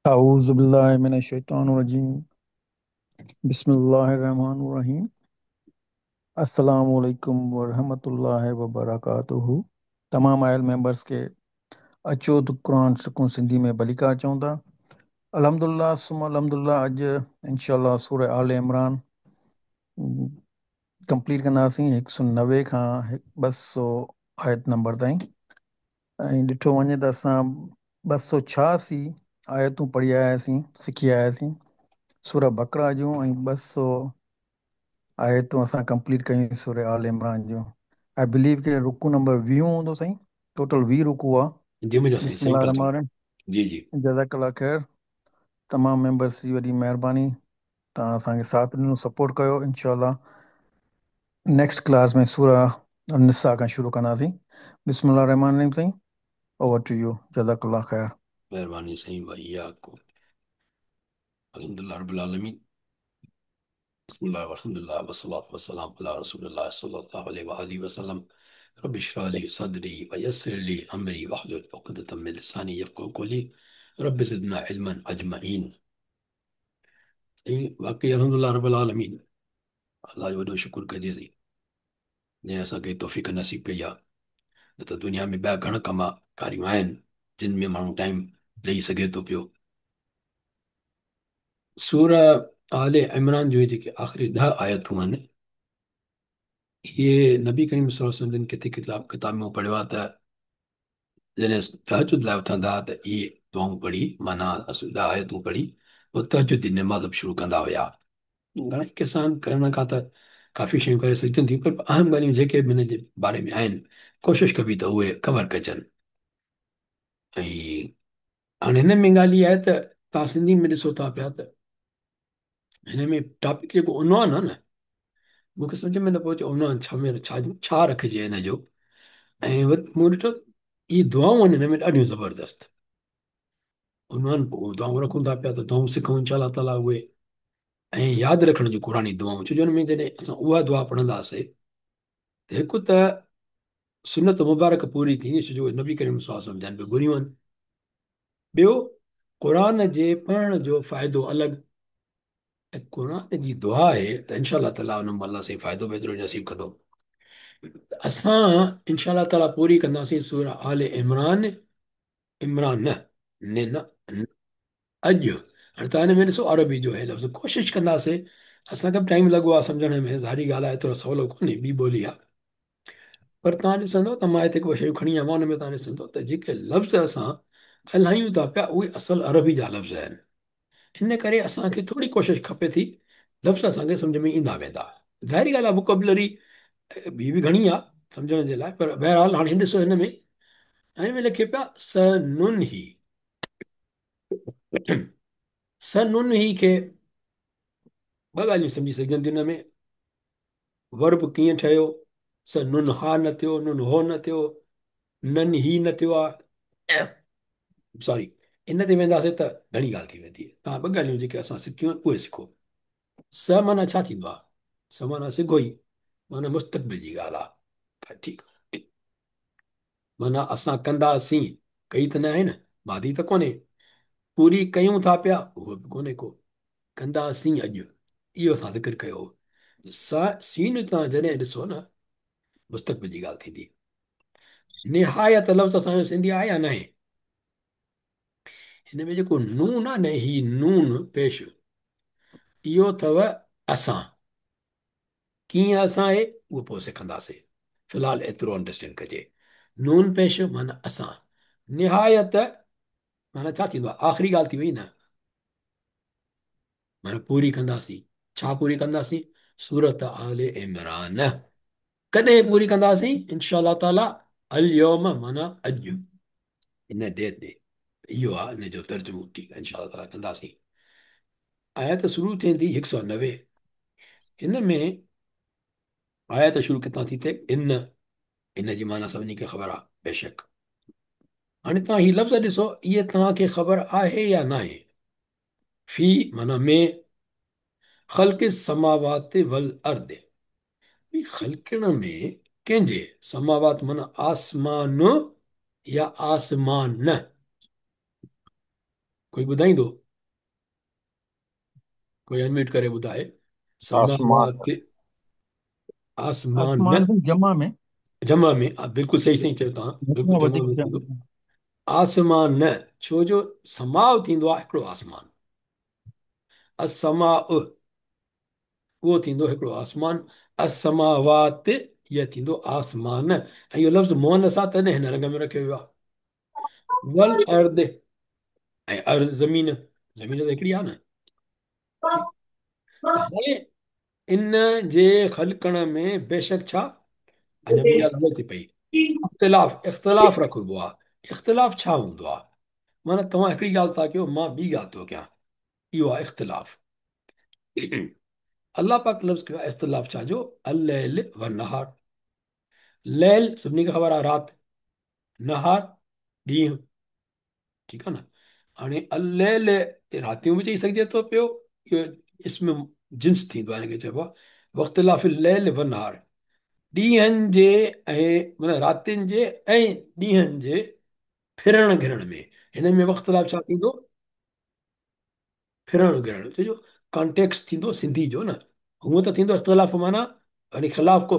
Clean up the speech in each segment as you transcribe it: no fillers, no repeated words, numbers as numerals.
अऊज़ु बिल्लाहि मिनश-शैतानिर-रजीम। बिस्मिल्लाहिर्रहमानिर्रहीम। अस्सलामु अलैकुम वरहमतुल्लाहि वबरकातुहू। तमाम आयल मेंबर्स खे अचो त क़ुर सुकून सिंधी में भलीकार चऊं था। अल्हम्दुलिल्लाह सुम अल्हम्दुलिल्लाह अॼु इंशाअल्लाह सूरह आल इमरान कंप्लीट कंदासीं 190 खां 200 आयत नंबर ताईं। ऐं ॾिठो वञे त असां 286 आयतूं पढ़ी आयासीं, सिखी आयासीं सूरह बकरा जूं, ऐं 200 आयतूं असां कंप्लीट कयूं सूरह आल इमरान जूं। I believe के रुकू नंबर 20 हूंदो साईं, टोटल 20 रुकू आहे। जी मुंहिंजा साईं, सही पिया चओ। बिस्मिल्लाहिर्रहमानिर्रहीम। जी जी। जज़ाकल्लाह ख़ैर। तमाम मेंबर्स जी वॾी महिरबानी, तव्हां असांखे साथ ॾिनो, सपोर्ट कयो। इंशाअल्लाह नेक्स्ट क्लास में सूरह निसा खां शुरू कंदासीं। बिस्मिल्लाहिर्रहमानिर्रहीम साईं, ओवर टू you. जज़ाकल्लाह ख़ैर। महिरबानी साईं, वइयाकुम। अल्हम्दुलिल्लाह रब्बिल आलमीन। बिस्मिल्लाह वल्हम्दुलिल्लाह वस्सलातु वस्सलाम अला रसूलिल्लाह सल्लल्लाहु अलैहि व आलिहि वसल्लम। रब्बि इश्रह ली सदरी व यस्सिर ली अमरी वहलुल उक़दतम मिन लिसानी यफ़क़हू क़ौली। रब्बि ज़िदना इल्मन अजमईन। साईं वाकई अल्हम्दुलिल्लाह रब्बिल आलमीन, अल्लाह जो वॾो शुक्र कजे साईं जंहिं असांखे तौफ़ीक़ नसीब कई आहे। न त दुनिया में ॿिया घणा कम कारियूं आहिनि जिन में माण्हू टाइम ॾेई सघे थो पियो। सूरह आल इमरान जो जेके आख़िरी 10 आयतूं आहिनि, इहे नबी करीम सल्लल्लाहु अलैहि वसल्लम जिन किथे किताब में पढ़ियो आहे त जॾहिं तहज्जुद लाइ उथंदा हुआ त इहे दुआऊं पढ़ी, माना 10 आयतूं पढ़ी पोइ तहज्जुद जी नमाज़ बि शुरू कंदा हुया। घणा ई क़िस्सा आहिनि, करण खां त काफ़ी शयूं करे सघिजनि थियूं, पर अहम ॻाल्हियूं जेके बि हिन जे बारे में आहिनि कोशिशि कबी त उहे कवर कजनि। ऐं हाणे हिन में ॻाल्हि इहा आहे त तव्हां सिंधी में ॾिसो था पिया त हिन में टॉपिक जेको उन्वान आहे न, मूंखे सम्झ में न पियो अचे उन्वान छा में छा छा रखिजे हिन जो। ऐं मूं ॾिठो इहे दुआऊं आहिनि हिन में ॾाढियूं ज़बरदस्त उन्वान, पोइ दुआऊं रखूं था पिया त दुआऊं सिखूं इंशा ताला उहे, ऐं यादि रखण जूं क़ुरानी दुआऊं, छो जो हुन में जॾहिं असां उहा दुआ पढ़ंदासीं त हिकु त सुनत मुबारक पूरी थींदी, छो जो नबी करीम सल्लल्लाहु अलैहि वसल्लम जन बि घुरियूं आहिनि। ॿियो क़ुर जे पढ़ण जो फ़ाइदो अलॻि, ऐं क़ुर जी दुआ आहे त इंशा ताला हुन मां अलाह साईं फ़ाइदो बि एतिरो नसीब कंदो। असां इंशा ताला पूरी कंदासीं सूरह आल इमरान, इमरान न ने न अॼु। हाणे तव्हां हिन में ॾिसो अरबी जो आहे लफ़्ज़, कोशिशि कंदासीं, असांखे बि टाइम लॻो आहे सम्झण में, ज़ाहिरी ॻाल्हि आहे एतिरो सवलो कोन्हे, ॿी ॿोली आहे। पर तव्हां ॾिसंदव त मां हिते हिकु ॿ शयूं खणी आयो आहियां, हुन में तव्हां ॾिसंदव त जेके लफ़्ज़ असां ॻाल्हायूं था पिया उहे असल अरबी जा लफ़्ज़ आहिनि। इन करे असांखे थोरी कोशिशि खपे थी, लफ़्ज़ असांखे सम्झ में ईंदा वेंदा। ज़ाहिरी ॻाल्हि आहे वोकेबुलरी ॿी बि घणी आहे सम्झण जे लाइ, पर बहरहाल हाणे ॾिसो हिन में लिखे पिया स नुन ही, स नुन ही खे ॿ ॻाल्हियूं सम्झी सघिजनि थियूं। हिन में वर्ब कीअं ठहियो, स नुन हा न थियो, नुन हो न थियो, नन ही न थियो आहे, सॉरी इन ते वेंदासीं त घणी ॻाल्हि थी वेंदी। तव्हां ॿ ॻाल्हियूं जेके असां सिखियूं आहिनि उहे सिखो। स माना छा थींदो आहे? स माना सिघो ई, माना मुस्तक़बिल जी ॻाल्हि आहे, ठीकु। माना असां कंदासीं, कई त न आहे न, मादी त कोन्हे, पूरी कयूं था पिया उहो बि कोन्हे को, कंदासीं अॼु, इहो असां ज़िक्र कयो। स सीन तव्हां जॾहिं ॾिसो न मुस्तक़बिल जी ॻाल्हि थींदी। निहायत लफ़्ज़ असांजो सिंधी आहे या न आहे? हिन में जेको नून आहे न, ही नून पेश, इहो अथव असां, कीअं असां आहे उहो पोइ सिखंदासीं, फ़िलहालु एतिरो अंडरस्टैंड कजे। नून पेश माना असां, निहायत माना छा थींदो आहे? आख़िरी ॻाल्हि थी वई न, माना पूरी कंदासीं। छा पूरी कंदासीं? सूरत आल इमरान। कॾहिं पूरी कंदासीं? इंशा ताला अल-यौम माना अॼु, हिन डे ते। इहो आहे हिन जो तर्जुमो, ठीकु आहे, इंशा ताला कंदासीं। आयत शुरू थिए थी 190, हिन में आयत शुरू किथां थी थिए? इन, इन जी माना सभिनी खे ख़बर आहे बेशक। हाणे तव्हां हीउ लफ़्ज़ ॾिसो, इहे तव्हांखे ख़बर आहे या न आहे? फ़ी माना में, ख़ल्क़ समावात वल अर्द, ख़ल्कण में कंहिंजे? समावात माना आसमान या आसमान, कोई ॿुधाईंदो? कोई अनम्यूट करे ॿुधाए। आसमान। समावात आसमान आसमान न, जमा में, जमा में, बिल्कुलु सही, सही चयो तव्हां, बिल्कुलु जमा में थींदो। आसमान न, छो जो समाव थींदो आहे हिकिड़ो आसमान, असमा उहो थींदो हिकिड़ो आसमान, असमावात इहा थींदो आसमान। ऐं इहो लफ़्ज़ मुअन्नस आहे, तॾहिं हिन रंग में रखियो वियो आहे। वल अर्द, ऐं अर्ज़ ज़मीन, ज़मीन त हिकिड़ी आहे न, ठीकु। त हाणे इन जे ख़लकण में बेशक छा, अञा ॿी ॻाल्हि हले थी पई, इख़्तिलाफ़, इख़्तिलाफ़ रखिबो आहे। इख़्तिलाफ़ छा हूंदो आहे? माना तव्हां हिकिड़ी ॻाल्हि था कयो, मां ॿी ॻाल्हि थो कयां, इहो आहे इख़्तिलाफ़। अलाह पाक लफ़्ज़ कयो आहे इख़्तिलाफ़ छा जो? अल-लैल व नहार। लैल सभिनी खे ख़बर आहे राति, नहार ॾींहुं, ठीकु आहे न। हाणे अल-लैल रातियूं बि चई सघिजे थो पियो, इहो इसमें जिन्स थींदो आहे, हिनखे चइबो आहे वक़्तिलाफ़ लैल व नहार, ॾींहनि जे ऐं माना रातियुनि जे ऐं ॾींहनि जे फिरण घिरण में। हिन में वक़्तिलाफ़ छा थींदो? फिरण घिरण, छो जो कॉन्टेक्स्ट थींदो सिंधी जो न, हूअं त थींदो इख़्तिलाफ़ माना यानी ख़िलाफ़, को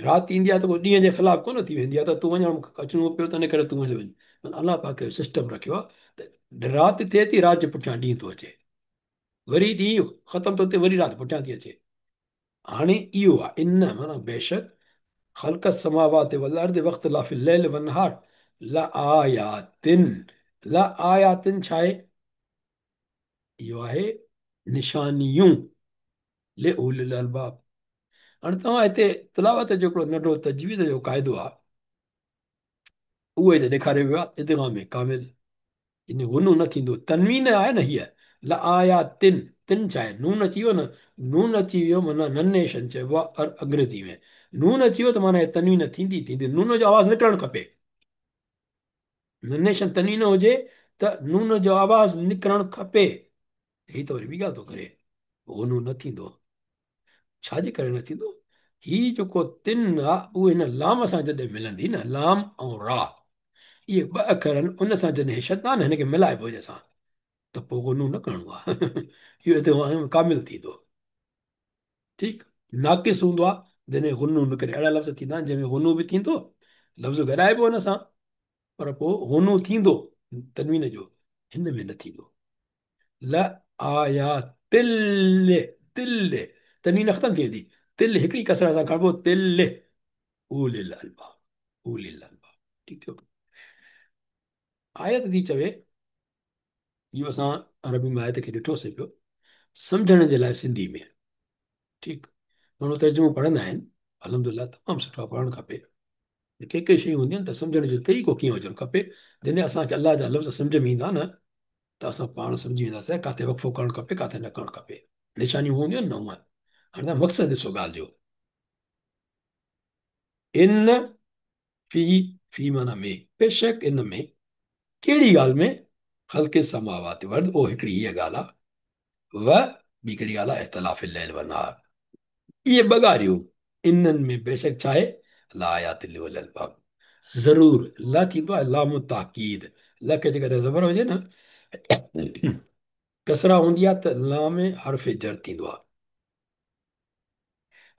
राति ईंदी आहे त को ॾींहं जे ख़िलाफ़ कोन थी वेंदी आहे, त तूं वञ अचिणो पियो त इन करे तूं हले वञ। माना अलाह पाक जो सिस्टम रखियो आहे त राति थिए थी, राति जे पुठियां ॾींहुं थो अचे, वरी ॾींहुं ख़तमु थो थिए, वरी राति पुठियां थी अचे। हाणे इहो आहे इन माना बेशक ख़ल्क़ समावात वल अर्द वक़्तिलाफ़ लैल व नहार ला आयातिन, ला आयातिन छा आहे? इहो आहे निशानियूं ले उलिल अल्बाब। हाणे तव्हां हिते तिलावत जो हिकिड़ो नंढो तजवीज़ जो क़ाइदो आहे, उहो हिते ॾेखारियो वियो आहे, इदगाम कामिल, इन गुनो न थींदो। तनवीन आहे न हीअ ला आयातिन, तिन छा आहे? नून अची वियो न, नून अची वियो माना ननेशन चइबो आहे अंग्रेज़ी में, नून अची वियो त माना तनवीन थींदी थींदी, नून जो आवाज़ निकिरणु खपे। ननेशन तनवीन हुजे त नून जो आवाज़ निकिरणु खपे। ही त वरी ॿी ॻाल्हि थो करे, गुनो न थींदो। छाजे करे न थींदो? ही जेको तिन आहे उहो हिन लाम सां जॾहिं मिलंदी न, लाम ऐं रा, इहे ॿ अखर आहिनि, उन सां जॾहिं शद आहे न, हिनखे मिलाइबो हिन सां, त पोइ गुनो न करिणो आहे। इहो हिते कामिल थींदो, ठीकु। नाक़िस हूंदो आहे जॾहिं गुनो न करे, अहिड़ा लफ़्ज़ थींदा आहिनि जंहिंमें गुनो बि थींदो, लफ़्ज़ गॾाइबो हिन सां, पर पोइ गुनो थींदो तनवीन जो, हिन में न थींदो। ल आया तिल, तिल तनवीन ख़तमु थी वेंदी, तिल हिकिड़ी कसर सां खणिबो, तिल उलिल अल्बाब, उलिल अल्बाब, ठीकु थियो। आयत थी चवे, इहो असां अरबी में आयत खे ॾिठोसीं पियो, सम्झण जे लाइ सिंधी में, ठीकु। माण्हू तर्जुमो पढ़ंदा आहिनि, अल्हम्दुलिल्लाह तमामु सुठो आहे, पढ़णु खपे। के के शयूं हूंदियूं आहिनि त सम्झण जो तरीक़ो कीअं हुजणु खपे, जॾहिं असांखे अलाह जा लफ़्ज़ सम्झ में ईंदा न, त असां पाण सम्झी वेंदासीं किथे वक़फ़ो करणु खपे, किथे न करणु खपे। निशानियूं हूंदियूं आहिनि न हूअं। हाणे तव्हां मक़सदु ॾिसो ॻाल्हि जो, इन फी, फी माना में, बेशक इन में, कहिड़ी ॻाल्हि में? ख़ल्क़ समावात वर्द, उहो हिकिड़ी हीअ ॻाल्हि आहे, व ॿी कहिड़ी ॻाल्हि आहे? इख़्तिलाफ़ लैल व नहार। इहे ॿ ॻाल्हियूं इन्हनि में बेशक छा आहे? ला आयात लिउलिल अल्बाब। ज़रूर ला थींदो आहे लाम ताक़ीद, ला खे जेकॾहिं ज़बर हुजे न, कसरा हूंदी आहे त लाम हर्फ़ जर थींदो आहे,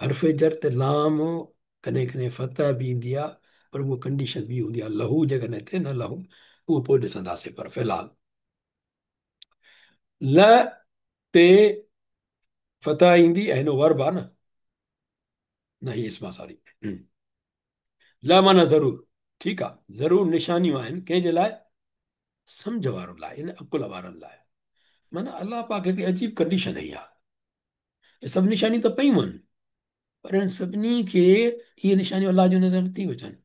हर्फ़ जर ते लाम कॾहिं कॾहिं फतह बि ईंदी आहे, पर उहा कंडीशन बि हूंदी आहे, लहू जेकॾहिं थिए न लहू, उहो पोइ ॾिसंदासीं, पर फ़िलहाल ल ते फतह ईंदी ऐं हिन वर्ब आहे न, न हीअ इस्म सॉरी, ल माना ज़रूर, ठीकु आहे, ज़रूर निशानियूं आहिनि कंहिंजे लाइ? सम्झ वारनि लाइ, इन अकुल वारनि लाइ। माना अलाह पाक हिकिड़ी अजीब कंडीशन हई आहे, इहे सभु निशानियूं त पयूं आहिनि, पर इन सभिनी खे इहे निशानियूं अलाह जूं नज़र नथी अचनि,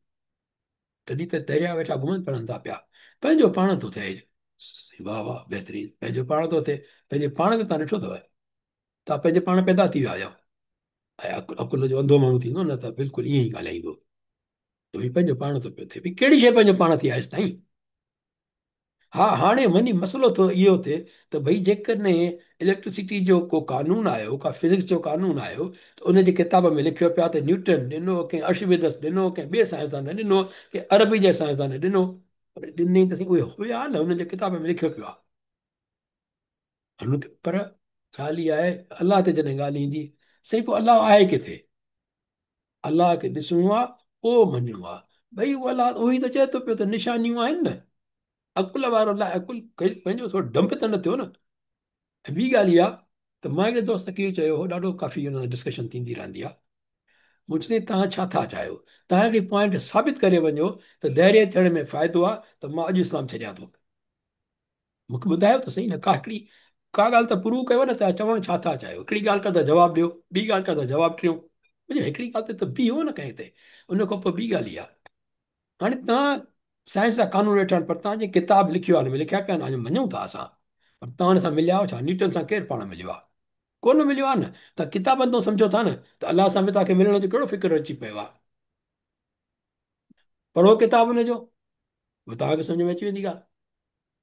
तॾहिं त दरिया वेठा घुमनि फिरनि था पिया, पंहिंजो पाण थो थिए, वाह वाह बहितरीन, पंहिंजो पाण थो थिए, पंहिंजे पाण ते तव्हां ॾिठो अथव, तव्हां पंहिंजे पाण पैदा थी विया आहियो, ऐं अकुल जो अंधो माण्हू थींदो न त बिल्कुलु ईअं ई ॻाल्हाईंदो, त भई पंहिंजो पाण थो पियो थिए, भई कहिड़ी शइ पंहिंजो पाण थी आहे हेसि ताईं? हा, हाणे वञी मसइलो थो इहो थिए त भई जेकॾहिं इलेक्ट्रिसिटी जो को कानून आयो, का फिज़िक्स जो कानून आयो, त उनजे किताब में लिखियो पियो आहे त न्यूटन ॾिनो, कंहिं अर्शविदस ॾिनो, कंहिं ॿिए साइंसदान ॾिनो, कंहिं अरबी जे साइंसदान ॾिनो, पर ॾिनई त उहे हुया न, हुननि जे किताब में लिखियो पियो आहे। हुनखे पर ॻाल्हि इहा आहे, अलाह ते जॾहिं ॻाल्हि ईंदी, साईं पोइ अलाह आहे किथे? अलाह खे ॾिसणो आहे, पोइ मञणो आहे। भई उहो अलाह उहो ई त चए थो पियो त निशानियूं आहिनि न। अकुल वारो लाइ अकुल पंहिंजो थोरो डंप त न थियो न। ऐं ॿी ॻाल्हि इहा त मां हिकिड़े दोस्त खे चयो हो, ॾाढो काफ़ी हुन सां डिस्कशन थींदी रहंदी आहे। मूं चयो, तव्हां छा था चाहियो? तव्हां हिकिड़ी पॉइंट साबित करे वञो त धैर्य थियण में फ़ाइदो आहे त मां अॼु इस्लाम छॾियां थो। मूंखे ॿुधायो त सही न, का हिकिड़ी का ॻाल्हि त प्रूव कयो न, तव्हां चवणु छा था चाहियो? हिकिड़ी ॻाल्हि खां त जवाबु ॾियो, ॿी ॻाल्हि खां त जवाबु टियों, हिकिड़ी ॻाल्हि ते त बीहो न कंहिं ते। उन खां पोइ ॿी ॻाल्हि इहा, हाणे तव्हां साइंस जा कानून वेठा आहिनि, पर तव्हां जेके किताब लिखियो आहे हुन में लिखिया पिया आहिनि, मञूं था असां, पर तव्हां हुन सां मिलिया आहियो छा? न्यूटन सां केरु पाण मिलियो आहे? कोन मिलियो आहे न। तव्हां किताबनि तो सम्झो था न त अलाह सां बि तव्हांखे मिलण जो कहिड़ो फ़िक्र अची पियो आहे? पढ़ो किताब हुनजो, पोइ तव्हांखे सम्झ में अची वेंदी ॻाल्हि।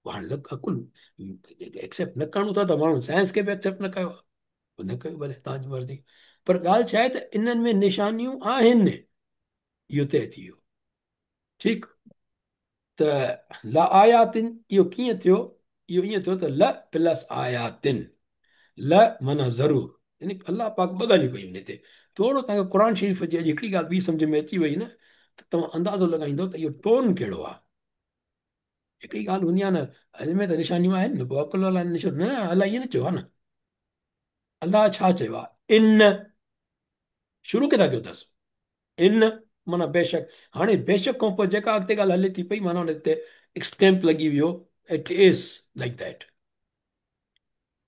हाणे अकुल एक्सेप्ट न करणो था त माण्हू साइंस खे बि एक्सेप्ट न कयो आहे, पोइ न कयो भले, तव्हांजी मर्ज़ी। पर ॻाल्हि छा आहे त इन्हनि में निशानियूं आहिनि, इहो तय थी वियो। ठीकु, त ल आयातिन इहो कीअं थियो? इहो ईअं थियो त ल प्लस आयातिन, ल माना ज़रूर, यानी अलाह पाक ॿ ॻाल्हियूं कयूं हिते। थोरो तव्हांखे क़ुर शरीफ़ जी अॼु हिकिड़ी ॻाल्हि ॿी सम्झ में अची वई न, त तव्हां अंदाज़ो लॻाईंदो त इहो टोन कहिड़ो आहे। हिकिड़ी ॻाल्हि हूंदी आहे न, अॼु में त निशानियूं आहिनि न, पोइ अकुल वारा निशान न, अलाह ईअं न चयो आहे न। अलाह छा चयो आहे? इन शुरू किथां कयो अथसि? इन माना बेशक। हाणे बेशक खां पोइ जेका अॻिते ॻाल्हि हले थी पई, माना हुन ते स्टैम्प लॻी वियो, it is like that.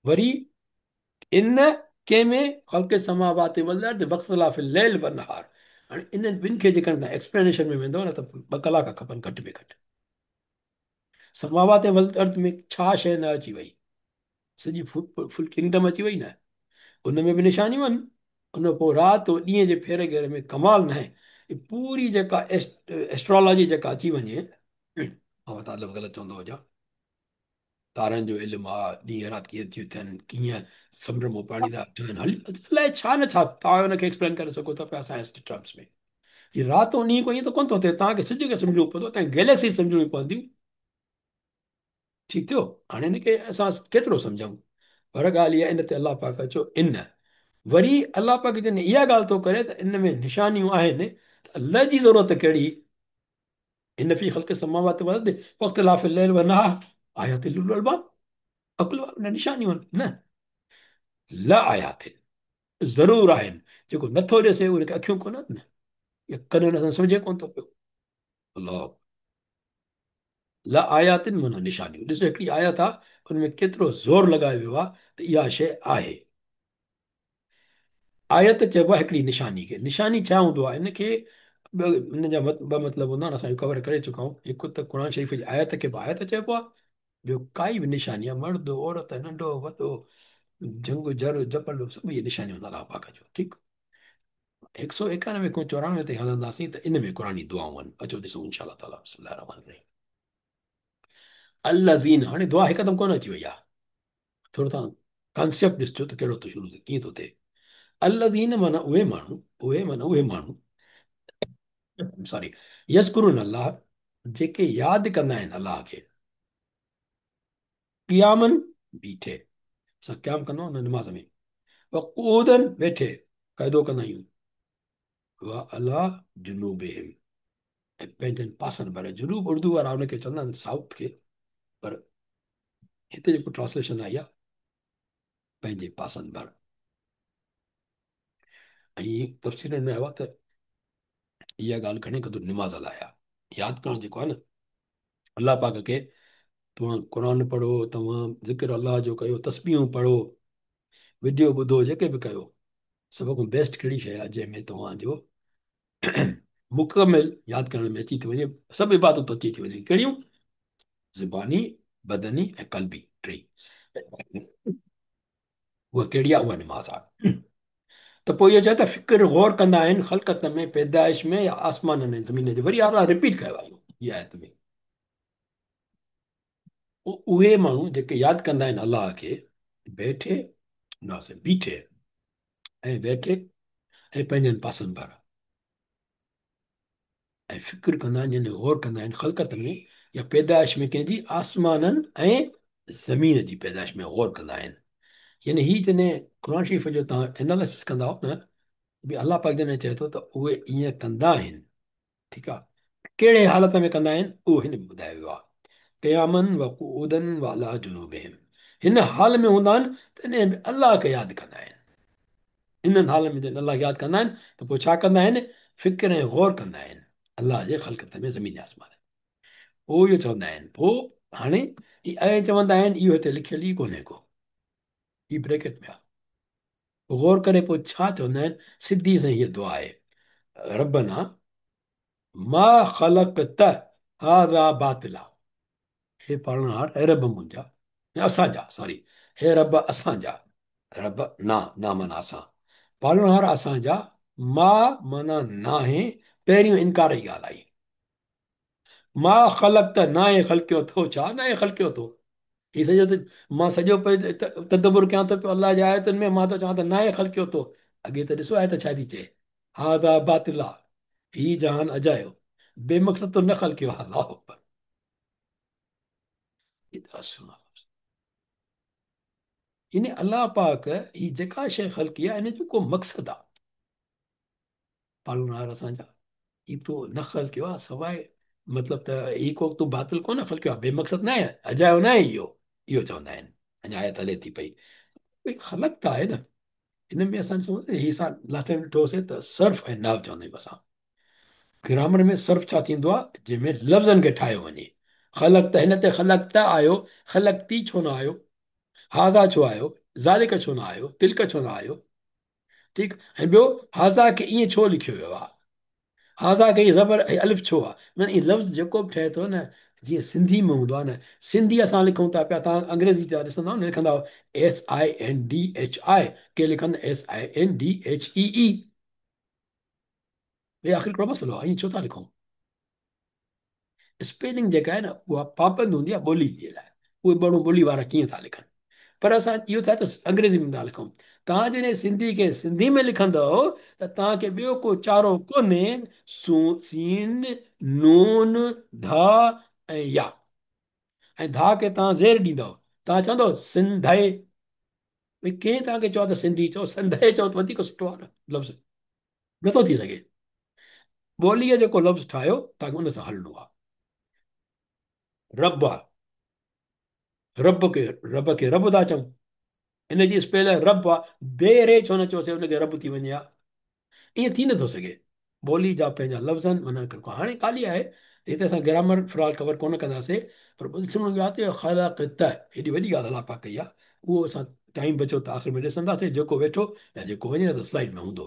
वरी इन कंहिं ख़ल्क़ समावात वल अर्द वख्तिलाफ़ लैल व नहार। हाणे इन्हनि ॿिनि खे जेकॾहिं तव्हां एक्सप्लेनेशन में वेंदव न त ॿ कलाक खपनि घटि में घटि। समावात वल अर्द में छा शइ न अची वई, सॼी फुल किंगडम अची वई न, उन में बि निशानियूं आहिनि। उन पोइ राति ॾींहं जे फेर घेर में कमाल न आहे। पूरी जेका एस्ट्रोलॉजी जेका अची वञे, मां मतां ग़लति चवंदो हुजां, तारनि जो इल्मु आहे, ॾींहं राति कीअं थियूं थियनि, कीअं समुंड मां पाणी था ठहनि, हली अलाए छा न छा तव्हां हुनखे एक्सप्लेन करे सघो था पिया साइंस जे टर्म्स में। हीअ राति ऐं ॾींहुं को ईअं त कोन थो थिए, तव्हांखे सिज खे सम्झणो पवंदो, तव्हांखे गैलेक्सी सम्झणी पवंदियूं। ठीकु थियो, हाणे हिनखे असां केतिरो सम्झूं? पर ॻाल्हि इहा, इन ते अलाह पाक चयो इन, वरी अलाह पाक जॾहिं इहा ॻाल्हि थो करे त इन में निशानियूं आहिनि, त अलाह जी ज़रूरत कहिड़ी? इन फ़ी ख़ल्क़ समावात वल अर्द वख्तिलाफ़ लैल व नहार आयात लिउलिल अल्बाब। अक़ल वारनि निशानियूं आहिनि न, ल आयात ज़रूरु आहिनि। जेको नथो ॾिसे उनखे अखियूं कोन आहिनि न, या कन हुन सां सम्झे कोन थो पियो। अलाह ल आयातिन माना निशानियूं। ॾिसो हिकिड़ी आयत आहे, उन में केतिरो ज़ोर लॻायो वियो आहे त इहा शइ आहे। आयत चइबो आहे हिकिड़ी निशानी खे। निशानी छा हूंदो आहे? इनखे इन जा ॿ मतिलबु हूंदा आहिनि, असां कवर करे चुका आहियूं। हिकु त क़ुर शरीफ़ जी आयत खे बि आयत चइबो आहे, ॿियो काई बि निशानी आहे, मर्द औरत नंढो वॾो जंग जर जबल सभु इहे निशानियूं अलाह पाक जो। ठीकु, 191 खां 94 ताईं हलंदासीं त इन में क़ुरानी दुआऊं आहिनि। अचो ॾिसूं इंशा ताला। बिस्मिल्लाहिर रहमानिर रहीम। अल्लज़ीन, हाणे दुआ हिकदमि कोन अची वई आहे, थोरो तव्हां कॉन्सेप्ट ॾिसजो त कहिड़ो थो शुरू थिए, कीअं थो थिए। अल्लज़ीन माना उहे माण्हू, उहे माना उहे माण्हू, सॉरी, यज़कुरून अल्लाह, जेके यादि कंदा आहिनि अलाह खे, क़ियामन बीठे, असां क़याम कंदा आहियूं न नमाज़ में, व क़ुऊदन वेठे क़ाइदो कंदा आहियूं, व अला जुनूबिहिम, ऐं पंहिंजनि पासनि भरि। जुनूब उर्दू वारा हुनखे चवंदा आहिनि साउथ खे, पर हिते जेको ट्रांसलेशन आई आहे पंहिंजे पासनि भरि। ऐं तफ़सीरनि में आयो आहे त इहा ॻाल्हि घणे क़दुरु नमाज़ लाइ आहे। यादि करणु जेको आहे न अलाह पाक खे, तव्हां क़ुर पढ़ो, तव्हां ज़िक्र अलाह जो कयो, तस्बीहूं पढ़ो, वीडियो ॿुधो, जेके बि कयो, सभ खां बेस्ट कहिड़ी शइ आहे जंहिंमें तव्हांजो मुकमिल यादि करण में अची थी वञे, सभु इबादत अची थी वञे। कहिड़ियूं? ज़ुबानी, बदनी ऐं क़ल्बी, टेई। उहा कहिड़ी आहे? उहा नमाज़ आहे। त पोइ इहो चए त फ़िक्र गौर कंदा आहिनि ख़लक़त में, पैदाइश में या आसमाननि ऐं ज़मीन जे। वरी अलाह रिपीट कयो आहे इहा आयत में। उहे माण्हू जेके यादि कंदा आहिनि अलाह खे, बैठे न बीठे ऐं वेठे ऐं पंहिंजनि पासनि भरि, ऐं फ़िक्र कंदा आहिनि, यानी गौर कंदा आहिनि ख़लक़त में या पैदाइश में कंहिंजी, आसमाननि ऐं ज़मीन जी पैदाइश में गौर कंदा आहिनि। यानी ही जॾहिं क़ुरान शरीफ़ जो तव्हां एनालिसिस कंदा न, बि अलाह पाक जॾहिं चए थो त उहे ईअं कंदा आहिनि, ठीकु आहे, कहिड़े हालत में कंदा आहिनि उहो हिन में ॿुधायो वियो आहे। क़यामन व क़ुऊदन व अला जुनूबिहिम, हिन हाल में हूंदा आहिनि तॾहिं बि अलाह खे यादि कंदा आहिनि। इन्हनि हाल में जॾहिं अलाह खे यादि कंदा आहिनि त पोइ छा कंदा आहिनि? फ़िक्र ऐं गौर कंदा आहिनि अलाह जे ख़लकत में, ज़मीन आसमान। पोइ इहो चवंदा आहिनि, पोइ हाणे ऐं चवंदा आहिनि, इहो हिते लिखियलु ई कोन्हे को, हीउ ब्रैकेट में आहे। गौर करे पोइ छा चवंदा आहिनि? सिधी सां हीअ दुआ आहे, रबना मा ख़लक़त हाज़ा बातिला, हे पालणहार, हे रब मुंहिंजा, असांजा, सॉरी, हे रब असांजा, रब ना, ना माना असां, पालणहार असांजा, मा माना नाहे, पहिरियों इनकार जी ॻाल्हि आई। मा ख़लक़त, नाहे ख़लकियो थो, छा नाहे ख़लकियो थो? हीउ सॼो त मां सॼो तदबुर कयां थो पियो अलाह जे आयतुनि में, मां थो चवां त नाहे ख़लकियो थो। अॻे त ॾिसो आयत छा थी चए, हाज़ा बातिला, ही जहान अजायो, बेमक़सद तो न ख़लकियो आहे। अल्लाह अकबर, यानी अलाह पाक ही जेका शइ ख़लकी आहे इन जो को मक़सदु आहे। पालणहार असांजा, ही तो न ख़लकियो आहे सवाइ, मतिलबु त ही को तूं बातिल कोन ख़लकियो आहे, बेमक़सद न आहे, अजायो न आहे इहो, इहो चवंदा आहिनि। अञा आयत हले थी पई, भई ख़लक त आहे न, हिन में असां ॾिसूं हीअ असां लास्ट टाइम ॾिठोसीं त सर्फ़ ऐं नाव चवंदा आहियूं असां। ग्रामर में सर्फ़ छा थींदो आहे? जंहिंमें लफ़्ज़नि खे ठाहियो वञे। ख़लक त हिन ते ख़लक त आयो, ख़लक ती छो न आयो, हाज़ा छो आयो, ज़ालिक छो न आयो, तिल्क छो न आयो, ठीकु। ऐं ॿियो हाज़ा खे ईअं छो लिखियो वियो आहे, हाज़ा खे ज़बर ऐं अलिफ छो आहे? माना इहो लफ़्ज़ जेको बि ठहे थो न, जीअं सिंधी में हूंदो आहे न, सिंधी असां लिखूं था पिया, तव्हां अंग्रेज़ी जा ॾिसंदा न, लिखंदा S I N D H I, के लिखंदा S I N D H E ई। भई आख़िर कहिड़ो मसइलो आहे, ईअं छो था लिखूं? स्पेलिंग जेका आहे न उहा पाबंद हूंदी आहे ॿोली जे लाइ, उहे माण्हू ॿोली वारा कीअं था लिखनि। पर असां इहो था त अंग्रेज़ी में था लिखूं। तव्हां जॾहिं सिंधी खे सिंधी में लिखंदव त तव्हांखे ॿियो को चारो कोन्हे, सीन नून धा ऐं या, ऐं धा खे तव्हां ज़ेर ॾींदव, तव्हां चवंदव सिंधे। भई कंहिं तव्हांखे चयो त सिंधी चओ, संधे चओ त वधीक सुठो आहे न, लफ़्ज़ नथो थी सघे। ॿोलीअ जेको लफ़्ज़ ठाहियो तव्हांखे उन सां हलणो आहे। रब आहे, रब खे रब था चऊं, इन जी स्पेल रब आहे, बेरे छो न चयोसीं हुनखे रब थी वञे हा, ईअं थी नथो सघे। ॿोली जा पंहिंजा लफ़्ज़ आहिनि, माना हाणे ॻाल्हि इहा आहे, हिते असां ग्रामर फ़िलहाल कवर कोन कंदासीं, पर ॾिसणो इहो आहे त ख़लक़ त हेॾी वॾी ॻाल्हि अलाह पाक कई आहे, उहो असां टाइम बचियो त आख़िर में ॾिसंदासीं, जेको वेठो या जेको वञे न त स्लाइड में हूंदो।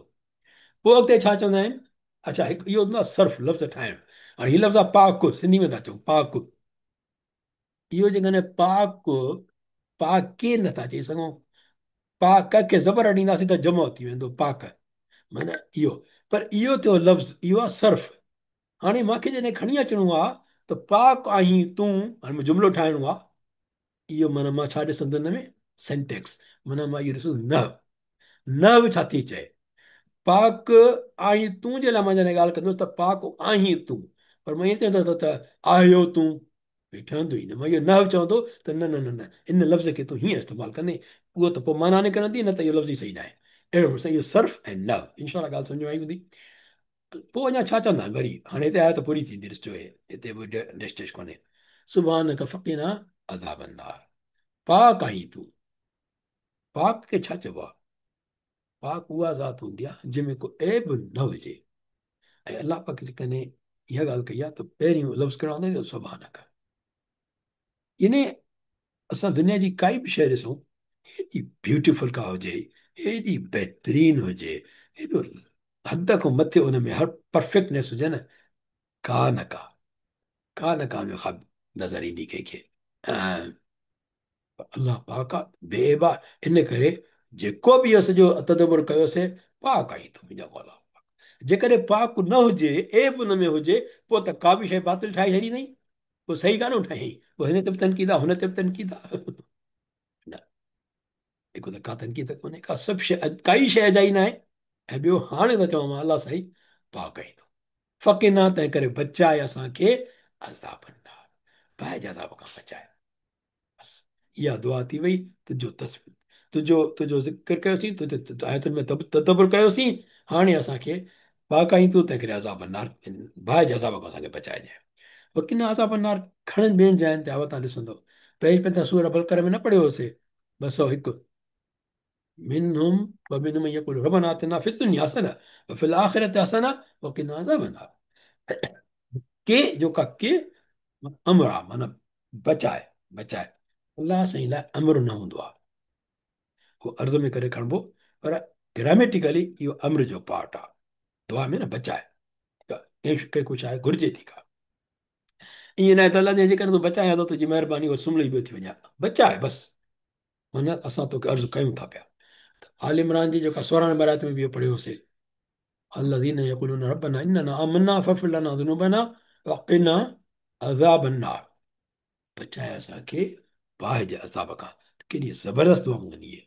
पोइ अॻिते छा चवंदा आहिनि? अच्छा, हिकु इहो हूंदो आहे सर्फ़ लफ़्ज़ ठाहिणु। हाणे हीउ लफ़्ज़ आहे पाक, सिंधी में था चऊं पाक, इहो जेकॾहिं पाक पाके नथा चई सघूं, पाक खे ज़बर ॾींदासीं त जमो थी वेंदो पाक, माना इहो। पर इहो थियो लफ़्ज़, इहो आहे सर्फ़। हाणे मूंखे जॾहिं खणी अचिणो आहे त पाक आहीं तूं, हाणे जुमिलो ठाहिणो आहे, इहो माना मां छा ॾिसंदुमि हिन में? सिंटेक्स, माना मां इहो ॾिसंदुमि न, न छा थी चए, पाक आहीं तूं जे लाइ मां जॾहिं ॻाल्हि कंदुसि त पाक आहीं तूं, पर मां ईअं चवंदुसि त आहियो तूं, भई ठहंदो ई न। मां इहो न चवंदो त न न न न, इन लफ़्ज़ खे तूं हीअं इस्तेमालु कंदे, उहो त पोइ माना निकिरंदी न त इहो लफ़्ज़ ई सही न आहे। अहिड़ो साईं इहो सर्फ़ ऐं न, इनशा ॻाल्हि सम्झ में आई हूंदी। पोइ अञा छा चवंदा आहिनि वरी, हाणे हिते आयो त पूरी थींदी ॾिसजो, हिते बि डैश डैश कोन्हे। सुभानक फ़क़िना अज़ाब अन्नार, पाक आहीं तूं। पाक खे छा चइबो आहे? पाक उहा ज़ात हूंदी आहे जंहिंमें को ऐब न हुजे। ऐं अलाह पाक जेकॾहिं इहा ॻाल्हि कई आहे त पहिरियों लफ़्ज़ कहिड़ो आंदो? सुभानक। यानी असां दुनिया जी काई बि शइ ॾिसूं, एॾी ब्यूटीफुल का हुजे, एॾी बहितरीन हुजे, एॾो हद खां मथे उन में हर परफेक्टनेस हुजे न, का न का, का न का में ख़ाबि नज़र ईंदी कंहिंखे। अलाह पाक आहे, बेऐब आहे, इन करे जेको बि इहो सॼो तदबुर कयोसीं, पाक आहीं तूं मुंहिंजा मौला। जेकॾहिं पाक न हुजे, ऐब हुन में हुजे, पोइ त का बि शइ बातिल ठाहे छॾींदई, पोइ सही कान ठाहियईं, पोइ हिन ते बि तनक़ीद आहे, हुन ते बि तनक़ीद आहे। न, हिकु त का तनक़ीद कोन्हे, का सभु शइ, काई शइ अजाई न आहे। ऐं ॿियो हाणे थो चवां मां, अलाह साईं पाक आहीं तूं, फ़क़िना, तंहिं करे बचाए असांखे अज़ाब अन्नार, बाहि जे अज़ाब खां बचाए। बसि इहा दुआ थी वई। तुंहिंजो तुंहिंजो तुंहिंजो ज़िक्र कयोसीं, तुंहिंजे आयतुनि में तदबुर कयोसीं। हाणे असांखे पाक आहीं तूं, तंहिंकरे अज़ाब नार, बाहि जे अज़ाब खां असांखे बचाइजांइ। वकिना अज़ाब नार घणनि ॿियनि जायुनि ते आहे, तव्हां ॾिसंदव। पहिरीं पहिरीं सूरह बलकर में न पढ़ियो हुयोसीं, 201 मिनहुम व मिनहुम यक़ूलु रब्बना आतिना फ़िद दुनिया हसना व फ़िल आख़िरति हसना व क़िना अज़ाब अन्नार। के जो का के अमर आहे, माना बचाए, बचाए। अलाह साईं लाइ अमर न हूंदो आहे, उहो अर्ज़ में करे खणिबो, पर ग्रामेटिकली इहो अमर जो पार्ट आहे। दुआ में न बचाए, कंहिं कुझु आहे घुरिजे थी का, ईअं न आहे त अलाह जे करे तूं बचायां थो, तुंहिंजी महिरबानी, उहो सुमड़ी पियो थी वञे, बचाए बसि, माना असां तोखे अर्ज़ु कयूं था पिया। त आल इमरान जी जेका 16 नंबर आयत में बि इहो पढ़ियोसीं, अल्लज़ीना यक़ूलूना रब्बना इन्नना आमन्ना फ़ग़फिर लना ज़ुनूबना वक़िना अज़ाब अन्नार। बचाए असांखे बाहि जे अज़ाब खां। केॾी ज़बरदस्त दुआ मूंखी आहे,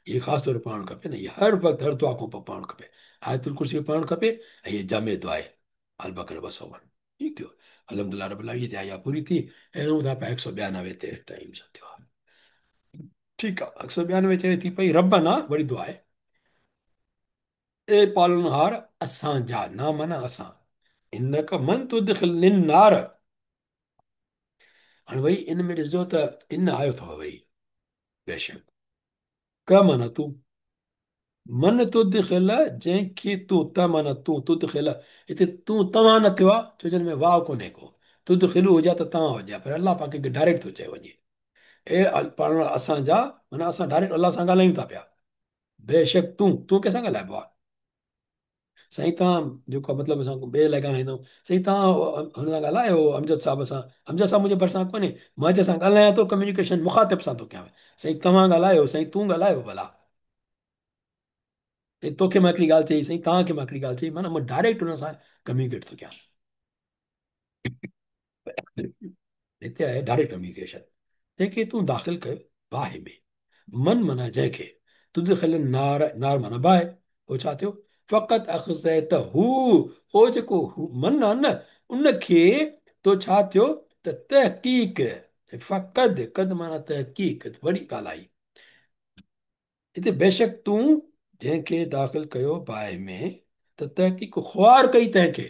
इहे ख़ासि तौर ते पढ़णु खपे न, इहे हर वक़्तु हर दुआ खां पोइ पढ़णु खपे। आयतुल कुर्सी बि पढ़णु खपे ऐं इहे जामे दुआ आहे अल बकर 201। ठीकु थियो, अल्हम्दुलिल्लाह रब्बिल आलमीन। इहा इहा पूरी थी ऐं हलूं था पिया 192 ते, टाइम छा थियो आहे? ठीकु आहे, 192 चए थी पई रब्बना, वरी दुआ आहे, ए पालनहार असांजा, ना माना असां, इनक मन तुदखिल नार। हाणे वरी इन में ॾिसजो त इन आयो अथव वरी बेशक, क माना तूं, मन तुदखिल जंहिंखे तूं, त माना तूं, तुदखिल हिते तूं तव्हां न थियो आहे, छो जो हिन में वाव कोन्हे को, तुदखिलू हुजे त तव्हां हुजे, पर अलाह पाक खे डायरेक्ट थो चयो वञे, ए पालनहार असांजा, माना असां डायरेक्ट अलाह सां ॻाल्हायूं था पिया। बेशक तूं, तूं कंहिंसां ॻाल्हाइबो आहे? साईं तव्हां जेको मतिलबु असां ॿिए लाइ ॻाल्हाईंदा आहियूं, साईं तव्हां हुन सां ॻाल्हायो अमजद साहब सां, अमजद साहब मुंहिंजे भरिसां कोन्हे, मां जंहिंसां ॻाल्हायां थो कम्यूनिकेशन मुखातिब सां थो कयां, साईं तव्हां ॻाल्हायो, साईं तूं ॻाल्हायो भला, साईं तोखे मां हिकिड़ी ॻाल्हि चई, साईं तव्हांखे मां हिकिड़ी ॻाल्हि चई, माना मां डायरेक्ट हुन सां कम्यूनिकेट थो कयां। हिते आहे डायरेक्ट कम्यूनिकेशन। जंहिंखे तूं दाख़िल कयो बाहि में, मन माना जंहिंखे, तुदखिल नार, नार माना बाहि, पोइ छा थियो? फ़क़त अख़ज़ैतहू, उहो जेको मन आहे न, उनखे तो छा थियो त तहक़ीक़, फ़क़द, कद माना तहक़ीक़, वरी ॻाल्हि आई हिते, बेशक तूं जंहिंखे दाख़िल कयो बाहि में त तहक़ीक़ ख़्वार कई तंहिंखे,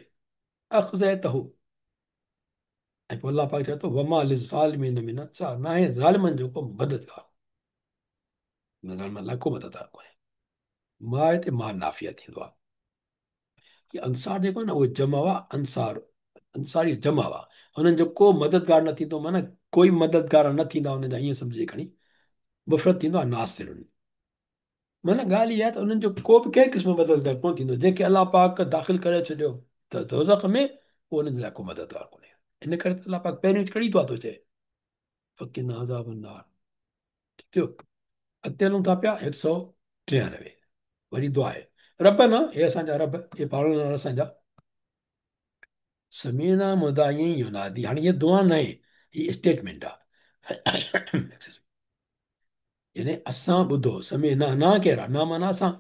अख़ज़ैतहू। ऐं पोइ अलाह पाक चए थो वमा लिज़ालिमीन मिन अंसार, न आहे ज़ालिमनि जो को मददगार, ज़ालिमनि लाइ को मददगार कोन्हे। मां हिते मां नाफ़िया थींदो आहे। इहे अंसार जेको आहे न, उहे जमा हुआ, अंसार, अंसारी जमा हुआ, हुननि जो को मददगार न थींदो, माना कोई मददगार न थींदा हुननि जा, ईअं सम्झिजे खणी मुफ़रद थींदो आहे नासिर। माना ॻाल्हि इहा आहे त हुननि जो को बि कंहिं क़िस्म जो मददगार कोन थींदो, जंहिंखे अलाह पाक दाख़िल करे छॾियो त दोज़ख में, उहो हुननि जे लाइ को मददगार कोन्हे। इन करे त अलाह पाक पहिरियों कहिड़ी दुआ थो चए, फ़क़िना अज़ाब अन्नार। ठीकु थियो, अॻिते हलूं था पिया 193, वरी दुआ आहे रबना, हे असांजा रब, हे पालणहार असांजा, समीना मुदाई युनादी। हाणे हीअ दुआ न आहे, हीअ स्टेटमेंट आहे। यानी असां ॿुधो, समीना ना केरु आहे, ना माना असां,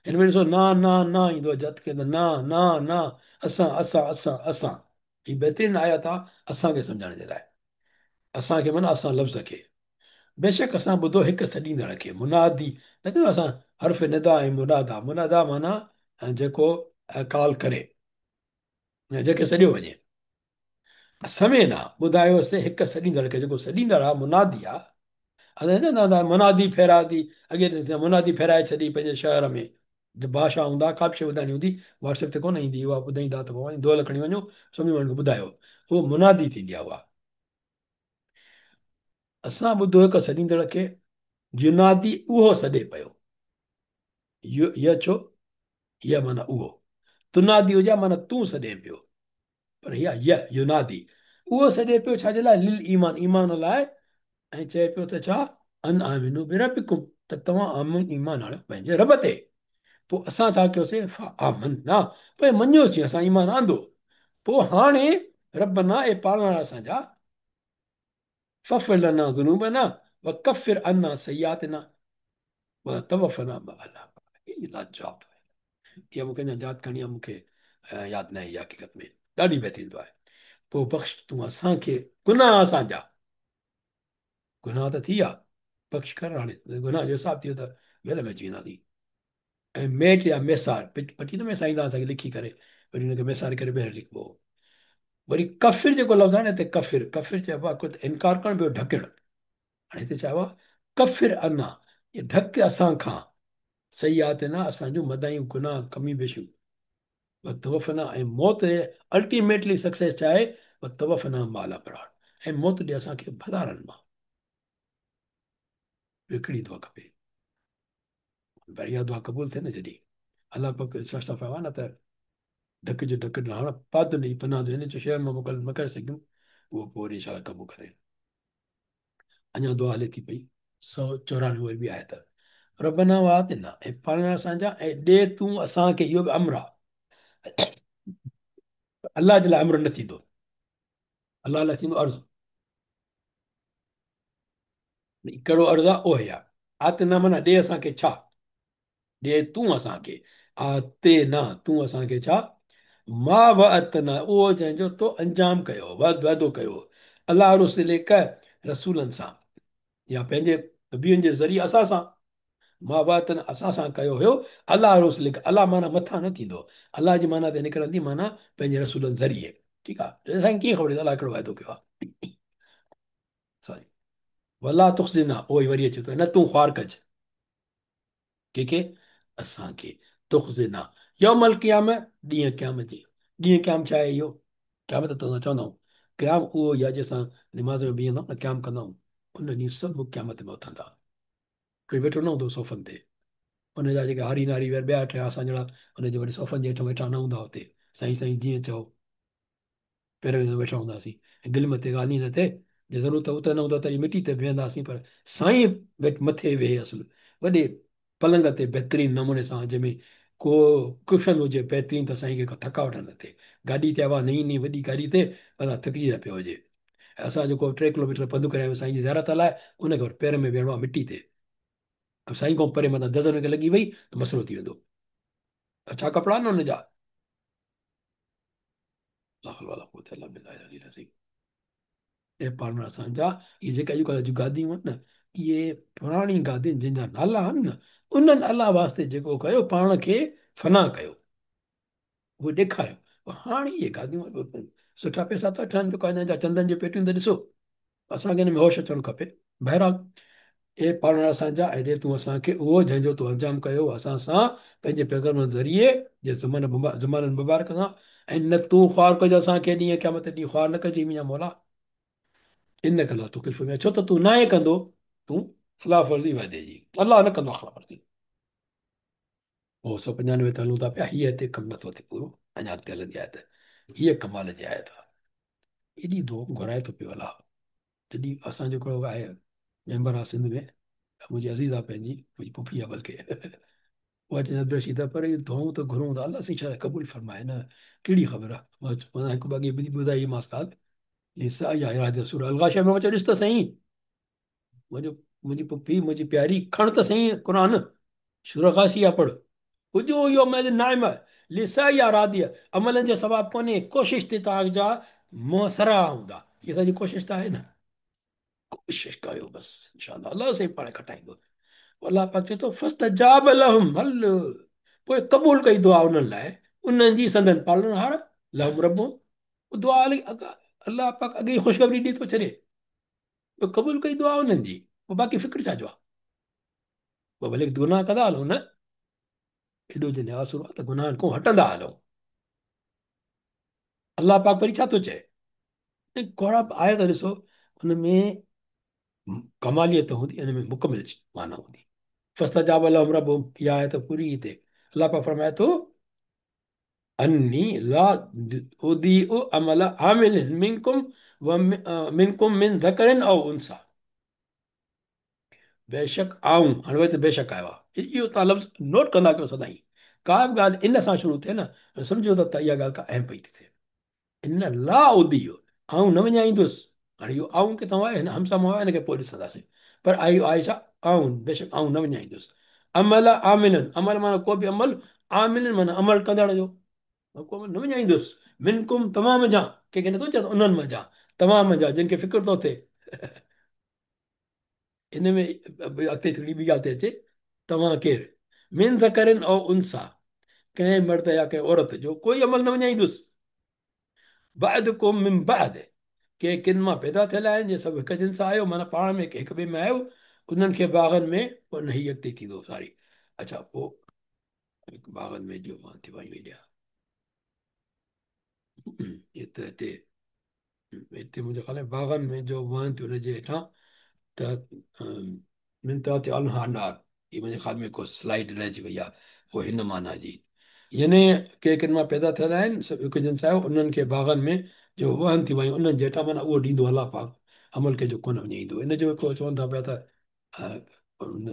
हिन में ॾिसो ना ना ना ईंदो आहे, जत खे त ना ना ना, असां असां असां असां। हीअ बहितरीन आयत आहे असांखे सम्झण जे लाइ, असांखे माना असां लफ़्ज़ खे। बेशक असां ॿुधो हिकु सॾींदड़ खे, मुनादी न चयो असां, हर्फ निदा ऐं मुनादा, मुनादा माना जेको कॉल करे, जंहिंखे सॾियो वञे। समेना ॿुधायोसीं हिकु सॾींदड़ खे, जेको सॾींदड़ आहे मुनादी आहे। असां चवंदा आहियूं मुनादी फेरादी, अॻे मुनादी फेराए छॾी पंहिंजे शहर में, बादशाह हूंदा, का बि शइ ॿुधाइणी हूंदी, व्हाट्सएप ते कोन ईंदी, उहा ॿुधाईंदा त पोइ डोल खणी वञो, सभिनी माण्हुनि खे ॿुधायो, उहो मुनादी थींदी आहे उहा। असां ॿुधो हिकु सॾींदड़ खे, युनादी उहो सॾे पियो, य छो, य माना उहो, तुनादी हुजे माना तूं सॾे पियो, पर हीअ य युनादी उहो सॾे पियो छाजे लाइ? लिल ईमान, ईमान लाइ। ऐं चए पियो त छा? अन आमिनू बिरबिकुम, त तव्हां आमिन ईमान आणियो पंहिंजे रब ते। पोइ असां छा कयोसीं? आमन्ना, पोइ मञियोसीं असां, ईमान आंदो। पोइ हाणे रबना, ए पालणहार असांजा, फ़ग़फिर लना ज़ुनूबना व कफ़िर अन्ना सय्यातिना व तवफ़ना मअ अल लाजवाब दुआ आहे। इहा मूंखे अञा यादि करणी आहे, मूंखे यादि न आहे इहा हक़ीक़त में, ॾाढी बहितरीन दुआ आहे। पोइ बख़्श तूं असांखे गुनाह असांजा, गुनाह त थी विया, बख़्श कर हाणे गुनाह जो हिसाबु थी वियो त वेल में अची वेंदासीं। ऐं मेट या मेसार पटी न मेसाईंदा असांखे लिखी करे, वरी हुनखे मेसारे करे ॿीहर लिखिबो हो। वरी कफ़िर जेको लफ़्ज़ आहे न हिते कफ़िर, कफ़िर चइबो आहे हिकिड़ो त इनकार करणु, ॿियो ढकणु। हाणे हिते छा आहे कफ़िर अना, इहे ढक असां खां सही आहे त न असांजूं मदायूं गुनाह कमी बेशियूं। तवफ़ना ऐं मौत अल्टीमेटली सक्सेस छा आहे? तवफ़ना माल अबरार, ऐं मौत ॾे असांखे भलारनि मां। हिकिड़ी दुआ खपे, पर इहा दुआ क़बूल थिए न जॾहिं अलाह पाक सां फरमाए न त ढक जो ढक हाणे पाद ॾेई पनाह ॾे, हिन जो शहर मां मोकल न करे सघियूं, उहो पोइ वरी इंशा क़बूल करे। अञा दुआ हले थी पई। 194 वरी बि आहे त रबना वातिना, ऐं पाण असांजा, ऐं ॾे तूं असांखे, इहो बि अमर आहे, अलाह जे लाइ अमर न थींदो, अलाह लाइ थींदो अर्ज़ु। कहिड़ो अर्ज़ु आहे? उहो आहे आतिना माना ॾे असांखे छा, ॾे तूं असांखे, आते ना तूं असांखे छा, मा वअतना, उहो जंहिंजो तो अंजाम कयो, वाइदो कयो अलाह रसूल रसूलनि सां या पंहिंजे नबियुनि जे ज़रिए असां सां, मा वअतना असां सां कयो हुयो अलाह रसूल। अलाह माना मथां न थींदो, अलाह जी माना ते निकिरंदी माना पंहिंजे रसूलनि ज़रिए, ठीकु आहे। असांखे कीअं ख़बर अलाह कहिड़ो वाइदो कयो आहे? सॉरी, वला तुख़्ज़िना, उहो ई वरी अचे थो, न तूं ख़्वार कज कंहिंखे, असांखे। तुख़्ज़िना यौमल क़ियाम, ॾींहुं क़याम जे, ॾींहुं क़याम छा आहे इहो? क़यामत त असां चवंदा आहियूं, क़याम उहो ई आहे जंहिं सां नमाज़ में बीहंदा आहियूं न, क़याम कंदा आहियूं, उन ॾींहुं सभु क़यामत में उथंदा, कोई वेठो न हूंदो सोफ़नि ते। उन जा जेके हारी नारी ॿिया टियां असां जहिड़ा, उनजे वरी सोफ़नि जे हेठि वेठा न हूंदा, हुते साईं साईं जीअं चओ पेर में वेठा हूंदासीं, गिलम ते ॻाल्हि न थिए, जे ज़रूरत उते न हूंदो त मिटी ते वेहंदासीं, पर साईं वेठ मथे वेहे असुलु वॾे पलंग ते बहितरीन नमूने सां, जंहिंमें को कुशन हुजे बहितरीन, त साईं खे थकावट न थिए। गाॾी ते आवा नई नई वॾी गाॾी ते असां थकिजी न पियो हुजे। असां जेको 3 किलोमीटर पंधु करे आया साईं जी ज़ियारत लाइ, उनखे वरी पेर में वेहणो आहे मिटी ते, साईं खां परे मथां दज़ हुनखे लॻी वई त मसइलो थी वेंदो। छा कपिड़ा आहिनि हुनजा? ऐं पाण असांजा इहे जेके अॼुकल्ह जूं गादियूं आहिनि न, इहे पुराणी गादियुनि जंहिंजा नाला आहिनि न, उन्हनि अलाह वास्ते जेको कयो पाण खे फना कयो, उहो ॾेखारियो। हाणे इहे गादियूं सुठा पैसा था ठहनि, जेको हिन जा चंदन जी पेटियूं त ॾिसो, असांखे हिन में होश अचणु खपे। बहरहाल ए पाण असांजा, ऐं ॾे तूं असांखे उहो जंहिंजो तूं अंजाम कयो असां सां पंहिंजे पैगम्बरनि ज़रिए, जे ज़माननि मुबारक सां, ऐं न तूं ख़्वार कजो असांखे ॾींहुं क़यामत ॾींहुं ख़्वार न कजी मुंहिंजा मौला। इन कला तुख़िल्फ़ु में, छो त तूं नाहे कंदो तूं ख़िलाफ़ वर्ज़ी वाइदे जी, अलाह न कंदो ख़िलाफ़ वर्ज़ी। पोइ 195 ते हलूं था पिया, हीअ हिते कमु नथो थिए पूरो, अञा अॻिते हलंदी आहे त हीअ कमाल जी आयत आहे। एॾी दुआ घुराए थो पियो अलाह। जॾहिं असांजो हिकिड़ो आहे मेंबर आहे सिंध में, मुंहिंजी अज़ीज़ आहे पंहिंजी, मुंहिंजी पुफी आहे बल्कि, उहा चई अब्दुल रशीद पर इहे दुआऊं त घुरूं था अलाह साईं छा क़बूल फरमाए न, कहिड़ी ख़बर आहे। मां हिकु ॿ अॻे ॿुधाई मांसि ॻाल्हि, सूरह अल-ग़ाशिया में चयो ॾिस त सही, मुंहिंजो मुंहिंजी पुफी मुंहिंजी प्यारी, खण त सही क़ुर सूरह ग़ाशिया पढ़। हुजो इहो नाइम लिसा या रादिया, अमलनि जो सवाबु कोन्हे, कोशिश ते तव्हांजा मुंहं सरा हूंदा, इहा असांजी कोशिश त आहे न, कोशिश कयो बसि इंशा अलाह साईं पाण खटाईंदो। अलाह पाक चए थो फस्तजाब लहुम, हल पोइ क़बूल कई दुआ उन्हनि लाइ, उन्हनि जी संदन पालणहार लहुम रब्बुहुम, दुआ अलाह पाक अॻे ई ख़ुशख़बरी ॾेई थो छॾे, पोइ क़बूल कई दुआ उन्हनि जी, पोइ बाक़ी फ़िक्र छा जो आहे? पोइ भले गुनाह कंदा हलूं न, एॾो जॾहिं आसरो आहे त गुनाहनि खां हटंदा हलूं। अलाह पाक वरी छा थो चए? कहिड़ा आयत ॾिसो, हुन में कमालियत हूंदी, हुन में मुकमिल माना हूंदी। फस्तजाब लहुम रब्बुहुम, इहा आयत पूरी हिते अलाह पाक फरमाए थो अन्नी ला उदीउ अमल आमिलिन मिनकुम व मिनकुम मिन ज़करिन औ उनसा, बेशक आऊं, हाणे वरी त बेशक आयो आहे, इहो तव्हां लफ़्ज़ नोट कंदा कयो सदाईं, का बि ॻाल्हि इन सां शुरू थिए न, सम्झो त इहा ॻाल्हि का अहम पई थी थिए। इन ला उदीउ, आऊं न वञाईंदुसि, हाणे इहो आऊं किथां आयो, हिन हमसा मां आयो, हिनखे पोइ ॾिसंदासीं, पर आयो आहे छा? आऊं, बेशक आऊं न वञाईंदुसि। अमल आमिलन, अमल माना को बि अमल, आमिलन माना अमल कंदड़ जो, को अमल न वञाईंदुसि। मिनकुम तव्हां मंझां, कंहिंखे नथो चए उन्हनि मंझां, तव्हां मंझां जिन खे फ़िक्र थो थिए। इन में अॻिते थोरी ॿी ॻाल्हि ते अचे, तव्हां केरु मिन ज़करिन औ उनसा, कंहिं मर्द या कंहिं औरत जो कोई अमल न वञाईंदुसि। बअदुकुम मिन बअद, के किन मां पैदा थियल आहिनि, जे सभु हिकु जिन्स आहियो, माना पाण में हिक ॿिए में आहियो, उन्हनि खे बाग़नि में पोइ न ही अॻिते थींदो सारी। अच्छा, पोइ बाग़नि में जो मां थी वई ॾियां, हिते हिते हिते मुंहिंजे ख़्याल में बाग़नि में जो वहनि थी हुनजे हेठां त मिन तहति अल-अनहार, हीअ मुंहिंजे ख़्याल में को स्लाइड रहिजी वई आहे, उहो हिन माना जी, यानी के किन मां पैदा थियल आहिनि, सभु हिकु जिन्स आहियो, उन्हनि खे बाग़नि में जो वहनि थी वयूं उन्हनि जे हेठां माना उहो ॾींदो अलाह पाक, अमल कंहिंजो कोन वञाईंदो। इन जो हिकिड़ो चवनि था पिया त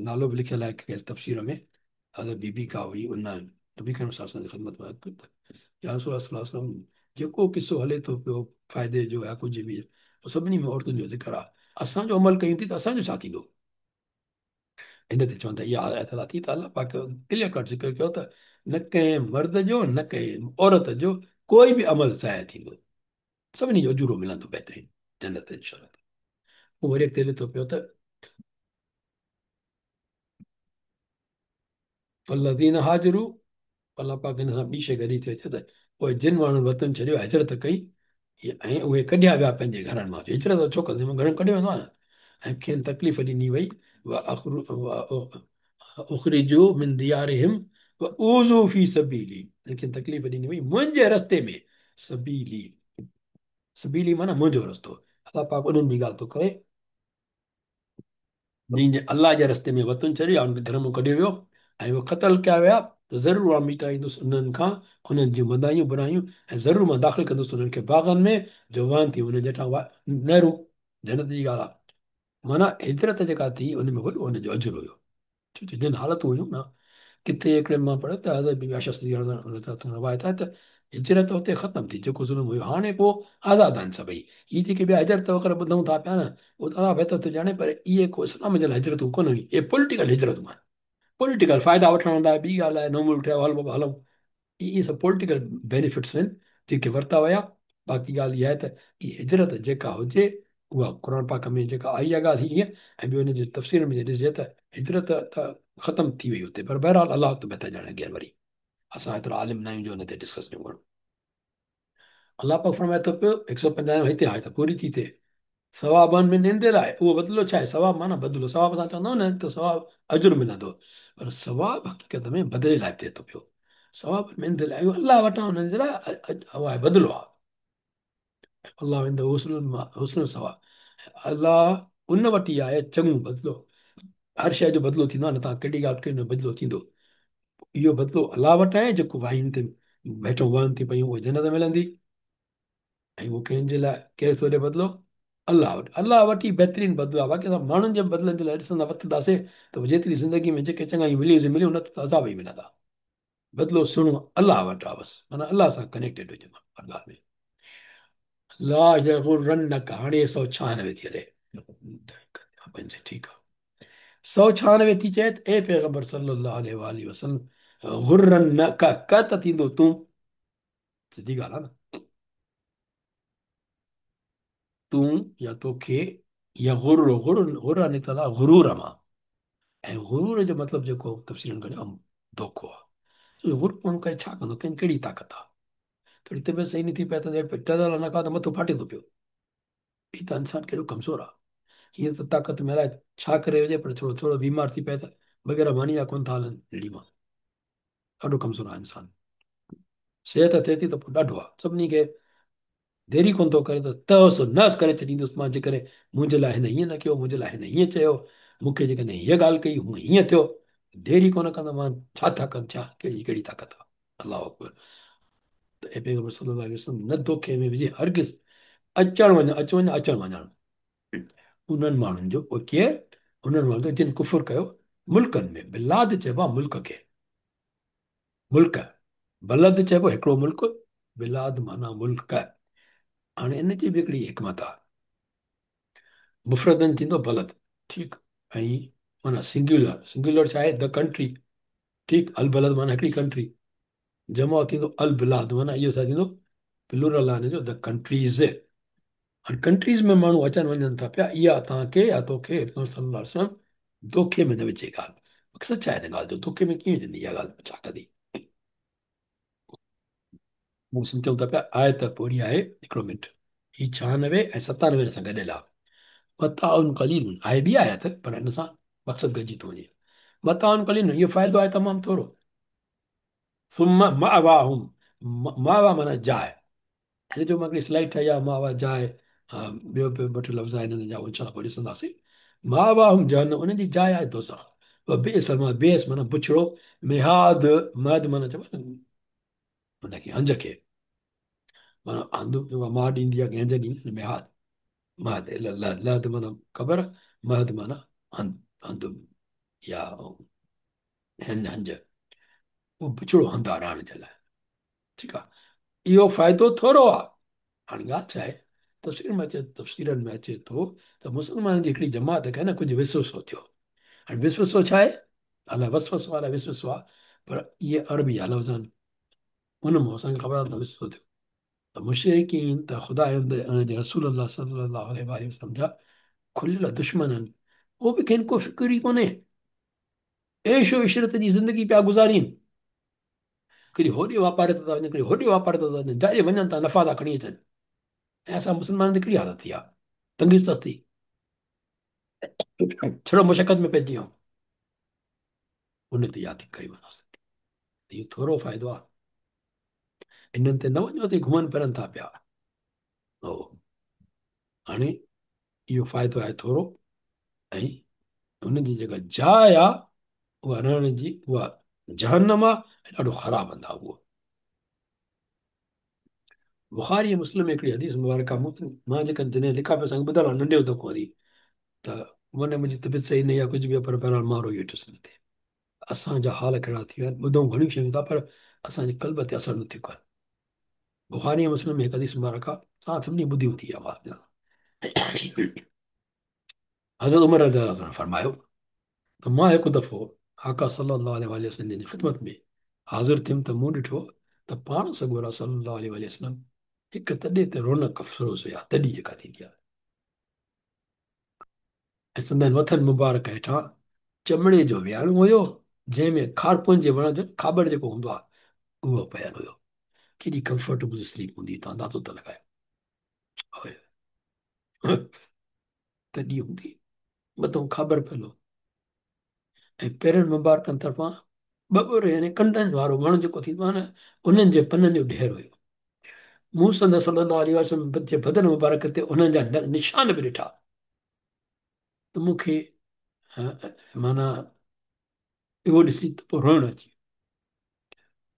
नालो बि लिखियलु आहे कंहिं तफ़सीर में, हज़रत बीबी का हुई, उन नबी करीम सल्लल्लाहु अलैहि वसल्लम जी ख़िदमत में अर्ज़ कयो त या रसूल अल्लाह सल्लल्लाहु अलैहि वसल्लम, जेको किसो हले थो पियो फ़ाइदे जो या कुझु बि, उहो सभिनी में औरतुनि जो ज़िक्र आहे, असांजो अमल कयूं थी त असांजो छा थींदो? हिन ते चवनि था इहा आयत थी त अलाह पाक क्लियर कट ज़िक्र कयो त न कंहिं मर्द जो न कंहिं औरत जो कोई बि अमल ज़ाया थींदो, सभिनी जो अजूरो मिलंदो बहितरीन जन्नत इंशाअल्लाह। पोइ वरी अॻिते हले थो पियो त फल्लज़ीन हाजरू, अलाह पाक हिन सां ॿी शइ गॾी थी अचे त पोइ जिन माण्हुनि वतन छॾियो, हिजरत कई ऐं उहे कढिया विया पंहिंजे घरनि मां। हिजरत छो कंदे, घरनि कढियो वेंदो आहे न, ऐं खेनि तकलीफ़ ॾिनी वई, उख़रिजू मिन दियारिहिम व ऊज़ू फ़ी सबीली, ऐं खेनि तकलीफ़ ॾिनी वई मुंहिंजे रस्ते में। सबीली, सबीली माना मुंहिंजो रस्तो। अलाह पाक उन्हनि जी ॻाल्हि थो करे जिन जे अलाह जे रस्ते में वतन छॾियो या उनखे घर मां कढियो वियो ऐं उहे क़तल कया विया, त ज़रूरु मां मिटाईंदुसि उन्हनि खां उन्हनि जूं बदायूं बुरायूं, ऐं ज़रूरु मां दाख़िल कंदुसि उन्हनि खे बाग़नि में जो वहनि थी उन्हनि जे हेठां नहरूं। जन्नत जी ॻाल्हि आहे, माना हिजरत जेका थी उन में वॾो हुनजो अजुर हुयो। छो जो जिन हालतूं हुयूं न, किथे हिकिड़े मां पढ़ियो त हज़रत बीबी आयशा सिद्दीक़ा रवायत आहे त हिजरत हुते ख़तमु थी, जेको ज़ुल्म हुयो, हाणे पोइ आज़ादु आहिनि सभई। हीअ जेके ॿिया हिजरत वग़ैरह ॿुधूं था पिया न, उहो त अलाह बहितर थो ॼाणे, पर इहे को इस्लाम जे लाइ हिजरतूं कोन हुयूं, इहे पॉलिटिकल हिजरतूं आहिनि, पॉलिटिकल फ़ाइदा वठण लाइ। ॿी ॻाल्हि आहे, नओं मुल्क ठहियो, हल बाबा हलूं, इहे सभु पॉलिटिकल बेनिफिट्स आहिनि जेके वरिता विया। बाक़ी ॻाल्हि इहा आहे त इहा हिजरत जेका हुजे उहा क़ुरान पाक में जेका आई आहे ॻाल्हि हीअ, ऐं ॿियो हिन जे तफ़सीर में ॾिसजे त हिजरत त ख़तमु थी वई हुते, पर बहरहाल अलाह त बहितर ॼाणे। अॻियां वरी असां एतिरा आलिम न आहियूं जो हुन ते डिस्कस कयूं घणो। अलाह पाक फरमाए थो पियो 195 हिते आहे त पूरी थी थिए। सवाबनि में निंदे लाइ उहो बदिलो छा आहे? सवाब माना बदिलो, सवाब असां चवंदा आहियूं न त सवाब अजुर मिलंदो, पर सवाब हक़ीक़त में बदिले लाइ थिए थो पियो। सवाब में निंदे लाइ अलाह वटां हुननि जे लाइ उहो आहे बदिलो आहे। अलाह वेंदो हुस्न सवाब, अलाह उन वटि ई आहे चङो बदिलो। हर शइ जो बदिलो थींदो आहे न, तव्हां कहिड़ी ॻाल्हि कयो बदिलो थींदो। इहो बदिलो अलाह वटि आहे, जेको वाहिनि ते भेटूं वहनि थी पयूं उहे जन्नत मिलंदी, ऐं उहो कंहिंजे लाइ केरु थो ॾिए बदिलो? अलाह वटि। अलाह वटि ई बहितरीन बदिलो आहे। बाक़ी असां माण्हुनि जे बदिलनि जे लाइ ॾिसंदा वठंदासीं त पोइ जेतिरी ज़िंदगी में जेके चङायूं मिलियूं मिलियूं, न त अज़ाब ई मिलंदा। बदिलो सुहिणो अलाह वटि आहे बसि, माना अलाह सां कनेक्टेड हुजे हर ॻाल्हि में। ला यगुर्रन्नक, हाणे 196 थी हले, पंज, ठीकु आहे, 196 थी चए त ए पैगंबर सल्लल्लाहु अलैहि वसल्लम, गुर्रन्नक क त थींदो तूं, सिधी ॻाल्हि आहे न, तूं या तोखे, या गुर, गुर, गुर निकितल आहे गुरूर मां, ऐं गुरूर जो मतिलबु जेको तफ़सीलनि कढियो आहे धोखो आहे। गुर माण्हू करे छा कंदो, कंहिंजी कहिड़ी ताक़त आहे? थोरी तबियत सही नथी पए त टल न खा त मथो फाटे थो पियो। हीअ त इंसान केॾो कमज़ोर आहे, हीअं त ताक़त में अलाए छा करे वञे, पर थोरो थोरो बीमार थी पए त बग़ैर मानी जा कोन था हलनि नड़ी मां, ॾाढो कमज़ोर आहे इंसान। सिहत थिए थी त पोइ ॾाढो आहे, सभिनी खे देरी कोन थो करे त तहस नहस करे छॾींदुसि मां, जेकॾहिं मुंहिंजे लाइ हिन हीअं न कयो, मुंहिंजे लाइ हिन हीअं चयो, मूंखे जेकॾहिं हीअ ॻाल्हि कई, हूअं हीअं थियो, देरी कोन कंदो मां, छा था कनि, छा कहिड़ी कहिड़ी ताक़त आहे। अलाह अकबर। त ए पैगंबर सल्लल्लाहु अलैहि वसल्लम, न धोखे में विझे हरगिज़ अचण वञण, अच वञ, अचण वञण उन्हनि माण्हुनि जो, पोइ केरु? उन्हनि माण्हुनि जो जिन कुफुर कयो मुल्कनि में। बिलाद चइबो आहे मुल्क खे, मुल्क, बलद चइबो हिकिड़ो मुल्क, बिलाद माना मुल्क। हाणे इन जी बि हिकिड़ी हिकमत आहे। मुफ़रदन थींदो बलद, ठीकु, ऐं माना सिंगुलर, सिंगुलर छा आहे? The country, ठीकु, अल बलद माना हिकिड़ी कंट्री, जमा थींदो अल बिलाद माना इहो छा थींदो? प्लूरल आहे हिन जो, the countries. हाणे कंट्रीज़ में माण्हू अचनि वञनि था पिया, इहा तव्हांखे या तोखे सल्लल्लाहु अलैहि वसल्लम धोखे में न विझे ॻाल्हि। मक़सदु छा आहे हिन ॻाल्हि जो? धोखे में कीअं विझंदी इहा ॻाल्हि? छा कंदी? मूं सम्झूं था पिया आयत पूरी आहे, हिकिड़ो मिंट, हीअ 96 ऐं 97 सां गॾियल आहे। मताउन क़लील आहे ॿी आयत, पर हिन सां मक़सदु गॾिजी थो वञे। मताउन क़लील, इहो फ़ाइदो आहे तमामु थोरो। सुम्मा मावाहुम, मावा माना जाइ, हिन जो मां हिकिड़ी स्लाइड ठाही आहे, मावा जाइ, ॿियो ॿियो ॿ टे लफ़्ज़ आहिनि हिन जा, उहे पोइ ॾिसंदासीं। मावाहुम जहन्नम, उन्हनि जी जाइ आहे दोज़ख। व बेअस मा, बेअस माना बुछड़ो, मिहाद, महद माना चइबो आहे न हुनखे, हंज खे, माना हंध मां ॾींदी आहे, हंज ॾींदी आहे, मिहाद, महद, लहद माना ख़बर, महद माना हंध, हंध या हंज, उहो बुछड़ो हंधु आहे रहण जे लाइ, ठीकु आहे। इहो फ़ाइदो थोरो आहे। हाणे ॻाल्हि छा आहे, तफ़सीर में अचे, तफ़सीरनि में अचे थो त मुसलमाननि जी हिकिड़ी जमात खे न कुझु विसविसो थियो। हाणे विसविसो छा आहे? अलाए वसवसो आहे, अलाए विसविसो आहे, पर इहे अरबी जा लफ़्ज़ आहिनि, उन मां असांखे ख़बर आहे त विसविसो थियो। त मुशरिकीन त ख़ुदा जे रसूल अल्लाह सल्लल्लाहु अलैहि वसल्लम जा खुलियल दुश्मन आहिनि, उहो बि खेनि को फ़िक्र ई कोन्हे, ऐशो इशरत जी ज़िंदगी पिया गुज़ारीनि। कॾहिं होॾे वापार ते था वञनि, कॾहिं होॾे वापार ते था वञनि, जाॾे वञनि था नफ़ा था खणी अचनि। ऐं असां मुसलमाननि जी कहिड़ी आदत थी आहे, तंगी सस्ती, छड़ो मुशक़त में पइजी वियो, उन ते याद करी वञोसीं। इहो थोरो फ़ाइदो आहे, इन्हनि ते न वञो त घुमनि फिरनि था पिया। हो, हाणे इहो फ़ाइदो आहे थोरो, ऐं हुनजी जेका जाइ आहे उहा रहण जी, उहा जहन्नम आहे ऐं ॾाढो ख़राबु हंधु आहे उहो। बुखारी ऐं मुस्लिम में हिकिड़ी हदीस मुबारक आहे, मां जेका जॾहिं लिखा पियो असांखे ॿुधल आहे नंढे हूंदे खां वठी, त मन मुंहिंजी तबियत सही न आहे कुझु बि आहे, पर बहरहाल मां रोई वेठुसि हिन ते। असांजा हाल कहिड़ा थी विया आहिनि, ॿुधूं घणियूं शयूं था, पर असांजे क़ल्ब ते असरु नथो करे। बुखारी ऐं मुस्लिम में हिकु हदीस मुबारक आहे, तव्हां सभिनी ॿुधी हूंदी इहा ॻाल्हि। हज़रत उमर रज़ी अल्लाह अन्हु फरमायो त मां हिकु दफ़ो आका सल्लल्लाहु अलैहि वसल्लम जी ख़िदमत में हाज़िर थियुमि त मूं ॾिठो त पाण सॻोरा सल्लल्लाहु अलैहि वसल्लम हिकु तॾे ते रौनक अफ़रोज़ हुया, तॾी जेका थींदी आहे, ऐं संदन मथनि मुबारक हेठां चमड़े जो वियाणो हुयो, जंहिंमें खारकुनि जे वण जो खाबड़ जेको हूंदो आहे उहो पयल हुयो। केॾी कंफर्टेबल स्लीप हूंदी, तव्हां अंदाज़ो था लॻायो। तॾी हूंदी, मथां खाबड़ पयल हो, ऐं पेरनि मुबारकनि तरफ़ां ॿ यानी कंडनि वारो वणु जेको थींदो आहे न, उन्हनि जे पननि जो ढेर हुयो। मूं संदसि सल्लल्लाहु अलैहि वसल्लम जे बदन मुबारक ते उन्हनि जा निशान बि ॾिठा, त मूंखे माना इहो ॾिसी त पोइ रोइणु अची वियो।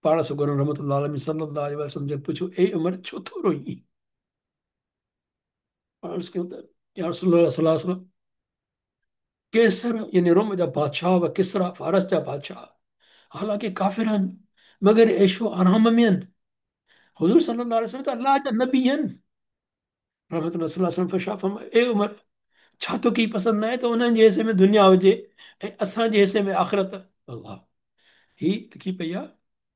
पाण सॻोरो रहमतुल्लाह अलैहि सल्लल्लाहु अलैहि वसल्लम जन पुछियो, ए उमर, छो थो रोई? पाण अर्ज़ कयो त या रसूलुल्लाह सल्लल्लाहु अलैहि वसल्लम, कैसर यानी रोम जा बादशाह व किसरा फारस जा बादशाह हालांकि काफ़िर आहिनि, मगर ऐशो आराम में आहिनि। हुज़ूर सल्लल्लाहु अलैहि वसल्लम त अल्लाह जा नबी आहिनि। रहमतुल्लाह सल्लल्लाहु अलैहि वसल्लम फरमायो, ए उमर, छा तोखे पसंदि न आहे त उन्हनि जे हिसे में दुनिया हुजे ऐं असांजे हिसे में आख़िरत? अल्लाह, ही लिखी पई आहे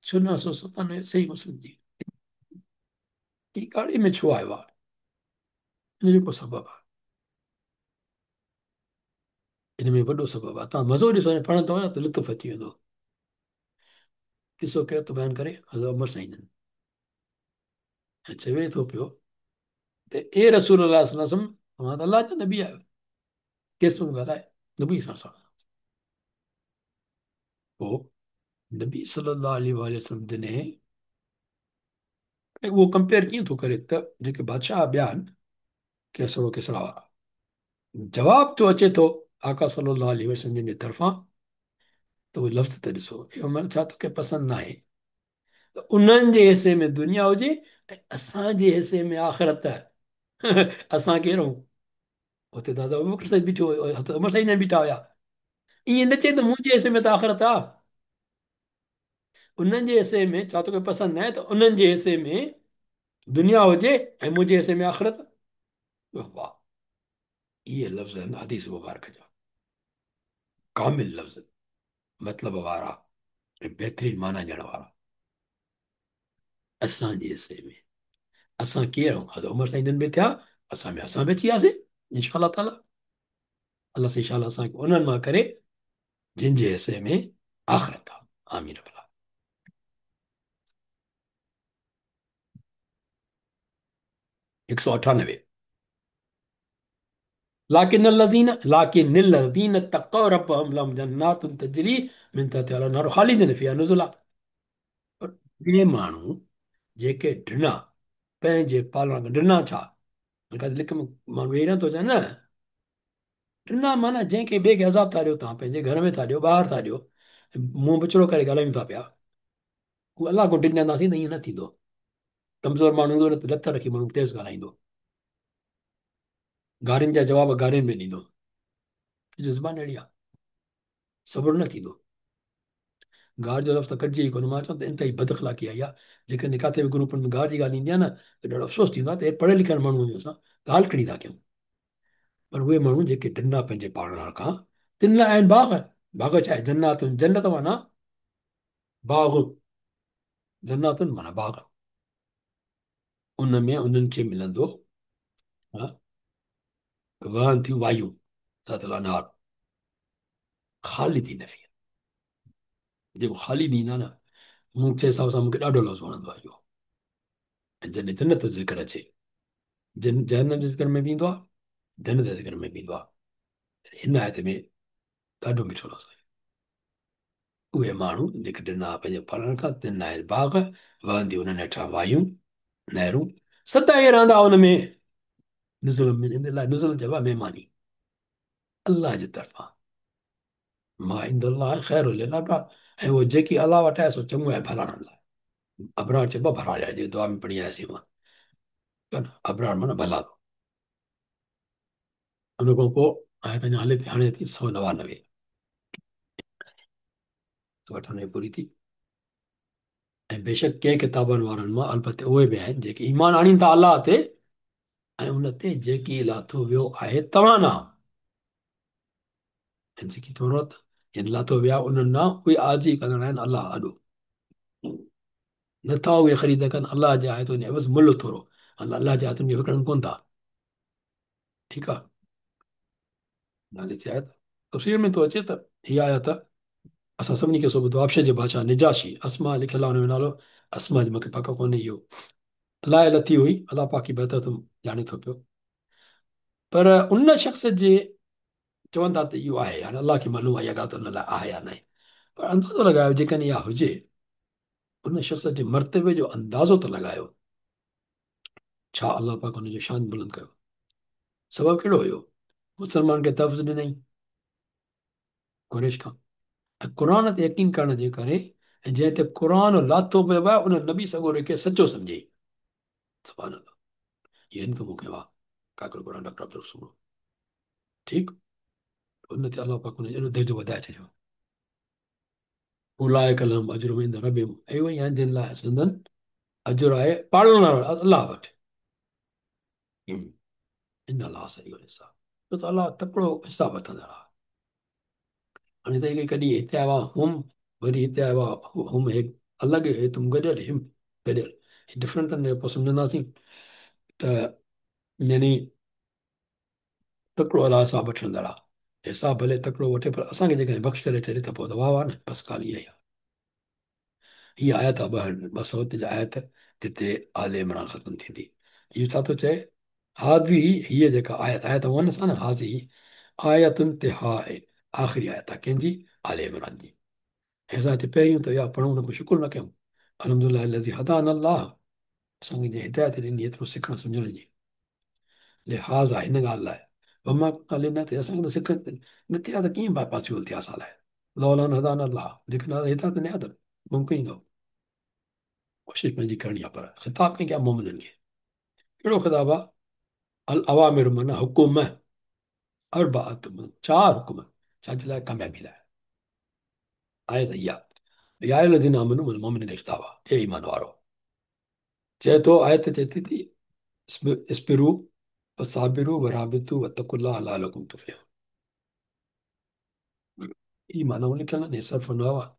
1497 सही मुस्लिम जी। ही ॻाढ़े में छो आयो आहे? हिन जो को सबबु आहे? हिन में वॾो सबबु आहे। तव्हां मज़ो ॾिसो, पढ़ंदव न त लुत्फ़ अची वेंदो। क़िसो कयो थो बयानु करे हज़रत उमर साईं जन, ऐं चवे थो पियो त ए रसूल अल्लाह सल्लल्लाहु अलैहि वसल्लम, तव्हां त अल्लाह जा नबी आहियो, केसि ॻाल्हाए नबी सां। पोइ नबी सल्लल्लाहु अलैहि वसल्लम जॾहिं उहो कंपेयर कीअं थो करे त जेके बादशाह ॿिया आहिनि केसरो केसरा वारा, जवाबु थो अचे थो आका सल्लल्लाहु अलैहि वसल्लम जन जे तरफ़ां, त उहो लफ़्ज़ त ॾिसो, ए उमर, छा तोखे पसंदि न आहे त उन्हनि जे हिसे में दुनिया हुजे ऐं असांजे हिसे में आख़िरत? असां केरु आहियूं? हुते दादा अबूबकर साहिब बीठो हुयो, हज़रत उमर साईं जन बीठा हुया। ईअं न चए त मुंहिंजे हिसे में त आख़िरत आहे, उन्हनि जे हिसे में छा तोखे पसंदि न आहे त उन्हनि जे हिसे में दुनिया हुजे ऐं मुंहिंजे हिसे में आख़िरत? वाह, इहे लफ़्ज़ आहिनि हदीस मुबारक जा, कामिल लफ़्ज़, मतिलब वारा ऐं बहितरीन माना ॾियण वारा। असांजे हिसे में असां केरु आहियूं? हज़रत उमर साईं जन बि थिया, असां में असां बि अची वियासीं इंशा ताला। अलाह साईं इंशा असांखे उन्हनि मां करे जिन जे हिसे में आख़िरत आहे। आमीन रब्बुल। 198 लाकिन लज़ीन लाकिन लज़ीन तक़ौ रब्बहुम लहुम जन्नातुन तजरी मिन तहतिहा अल-अनहार ख़ालिदीन फ़ीहा नुज़ुला। पर जे माण्हू जेके ॾिना पंहिंजे पालण खां ॾिना छा लिख माण्हू वेही नथो अचे न ॾिना माना जंहिंखे ॿिए खे अज़ाब था ॾियो, तव्हां पंहिंजे घर में था ॾियो, ॿाहिरि था ॾियो, मुंहुं बिछड़ो करे ॻाल्हायूं था पिया, उहो अलाह खां ॾिनंदासीं त ईअं न थींदो। कमज़ोर माण्हू हूंदो लत रखी माण्हू तेज़ ॻाल्हाईंदो, गारियुनि जा जवाब गारियुनि में ॾींदो, ज़ुबान अहिड़ी आहे, सब्र न थींदो। गार जो लफ़्ज़ त कढिजे ई कोन। मां चवां त इंतिहाई बदअख़लाक़ी आई आहे। जेकॾहिं किथे बि ग्रुपनि में गार जी ॻाल्हि ईंदी आहे न त ॾाढो अफ़सोस थींदो आहे त पढ़ियल लिखियल माण्हू आहियूं असां, ॻाल्हि कहिड़ी था कयूं। पर उहे माण्हू जेके ॾिना पंहिंजे पाण खां, तिन लाइ आहिनि बाग़। बाग़ छा आहे? जन्नातुन, जन्नत माना बाग़, जन्नातुन माना बाग़। उन में उन्हनि खे मिलंदो, वहनि थियूं वायूं, अनहार, ख़ालिदीन फ़ीहा। जेको ख़ालिदीन आहे न, मूंखे हिसाब सां मूंखे ॾाढो लफ़्ज़ वणंदो आहे इहो। ऐं जॾहिं जन्नत जो ज़िक्र अचे, जन जहन्नम जे ज़िक्र में बि ईंदो आहे, जन्नत जे ज़िक्र में बि ईंदो आहे। हिन आयत में ॾाढो मिठो लफ़्ज़ आहे। उहे माण्हू जेके ॾिना पंहिंजे पालण खां, तिन लाइ बाग़, वहंदियूं उन्हनि हेठां वायूं, नहरूं, सदाईं रहंदा उन में। नुज़ुल मिन लाइ नुज़ुल चइबो आहे महिमानी अल्लाह जे तरफ़ां। मां इंदल्लाह ख़ैरुल लिल अबरार, ऐं उहो जेकी अल्लाह वटि आहे सो चङो आहे भलाड़नि लाइ। अबरार चइबो आहे भला, जे दुआ में पढ़ी आयासीं उहा अबरार माना भला। उन खां पोइ आयत अञा हले थी, हाणे थी 199, 198 पूरी थी। ऐं बेशक कंहिं किताबनि वारनि मां अलबत उहे बि आहिनि जेके ईमान आणीनि था अल्लाह ते ऐं उन ते जेकी लाथो वियो आहे तव्हां ॾांहुं, ऐं जेकी तौरात यानी लाथो वियो आहे उन्हनि ॾांहुं, उहे आज़ी कंदड़ आहिनि अल्लाह आॾो। नथा उहे ख़रीद कनि अल्लाह जे आयतुनि जे एवज़ मुल्ह थोरो, अल्लाह जे आयतुनि खे विकिणनि कोन था। ठीकु आहे, नाले थी आयत तफ़सीर में थो अचे त हीअ आयत असां सभिनी खे सो ॿुधो। आबशे जे बादशाह निजाशी अस्मा लिखियलु आहे हुन में नालो, अस्मा जी मूंखे पक कोन्हे, इहो लाइ लथी हुई, अलाह पाक ई बहितर थो ॼाणे थो पियो। पर उन शख़्स जे चवनि था त इहो आहे, हाणे अलाह खे मालूम आहे इहा ॻाल्हि त हुन लाइ आहे या न आहे, पर अंदाज़ो लॻायो जेकॾहिं इहा हुजे, उन शख़्स जे मर्तबे जो अंदाज़ो त लॻायो, छा अलाह पाक हुनजो शान बुलंद कयो। सबबु कहिड़ो हुयो? मुसलमान खे तहफ़ुज़ ॾिनई कुरैश खां, ऐं क़ुर ते यकीन करण जे करे, ऐं जंहिं ते क़ुर लाथो पियो आहे उन नबी सॻोरे खे सचो सम्झे। सुभान अल्लाह, इहो न थो मूंखे वाह काकड़ क़ुर डॉक्टर अब्दुल सुमरो, ठीकु, उन ते अलाह पाक हुनजो एॾो दर्जो वधाए छॾियो। उलाइक लहुम अजरुहुम इंद रब्बिहिम, ऐं उहे ई आहिनि जिन लाइ संदन अजुर आहे पाड़ण वारो अल्लाह वटि। इन अल्लाह सरीउल हिसाब, छो त अल्लाह तकिड़ो हिसाब वठंदड़ आहे। हाणे त कॾहिं हिते आयो आहे हुम, वरी हिते आयो आहे हुम, हे अलॻि, हे तुम गॾियल, हिम गॾियल, डिफरेंट आहिनि। पोइ सम्झंदासीं त यानी तकिड़ो अल्लाह हिसाब वठंदड़ आहे। हिसाब भले तकिड़ो वठे, पर असांखे जेकॾहिं बख़्श करे छॾे त पोइ त वाह वाह न, बसि ॻाल्हि इहा ई आहे। हीअ आयत आहे 200 ते आयत जिते आले इमरान ख़तमु थींदी। इहो छा थो चए? हाज़ी हीअ जेका आयत, आयत वन सां न, हाज़ी आयतुन ते हा आहे, आख़िरी आयत आहे कंहिंजी? आले इमरान जी। ऐं असां हिते पहिरियों त इहा पढ़ूं, हुन खां शुक्र न कयूं, अल्हम्दुलिल्लाह लज़ी हदाना अल्लाह, असांखे जंहिं हिदायत ॾिनी एतिरो सिखण सम्झण जी, लिहाज़ा हिन ॻाल्हि लाइ वमा न थिए असांखे त सिख न थिया त कीअं पॉसिबल थिया असां लाइ? लौला हदाना अल्लाह, जेकॾहिं हिदायत न आहे त मुमकिन ई न हो। कोशिशि पंहिंजी करणी आहे, पर ख़िताब कंहिंखे आहे? मोमिननि खे। कहिड़ो ख़िताब आहे? अल अवामिर माना हुकुम, अरबाअत चार हुकुम, छाजे लाइ? कामयाबी लाइ। आयत इहा या अय्युहल्लज़ीना आमनू, माना मोमिन खे ख़िताब आहे, ए ईमान वारो। चए थो, आयत चए थी इस्बिरू वसाबिरू वराबितू वत्तकुल्लाह लअल्लकुम तुफ़लिहून। ही माना लिखियल आहिनि, सर्फ़ न आहे।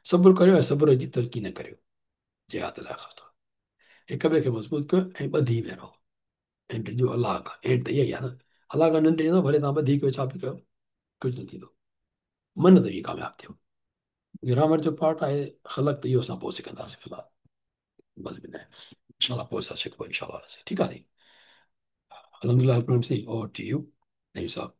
सब्र करियो ऐं सब्र जी तरक़ी न करियो, जिहाद लाइ ख़ासि तौर हिक ॿिए खे मज़बूत कयो ऐं ॿधी में रहो। ऐं डिॼो अलाह खां। ऐं त इहा ई आहे न, अलाह खां न डिॼंदव, भले तव्हां वधीक कयो, छा बि कयो, कुझु न थींदो। मन त इहे कामयाबु थियो। ग्रामर जो पार्ट आहे ख़लक, त इहो असां पोइ सिखंदासीं फ़िलहालु, बसि बि न इंशाअल्लाह पोइ असां सिखबो इंशाअल्लाह। ठीकु आहे साईं, अल्हम्दुलिल्लाह साईं, over to you Naeem Sahib.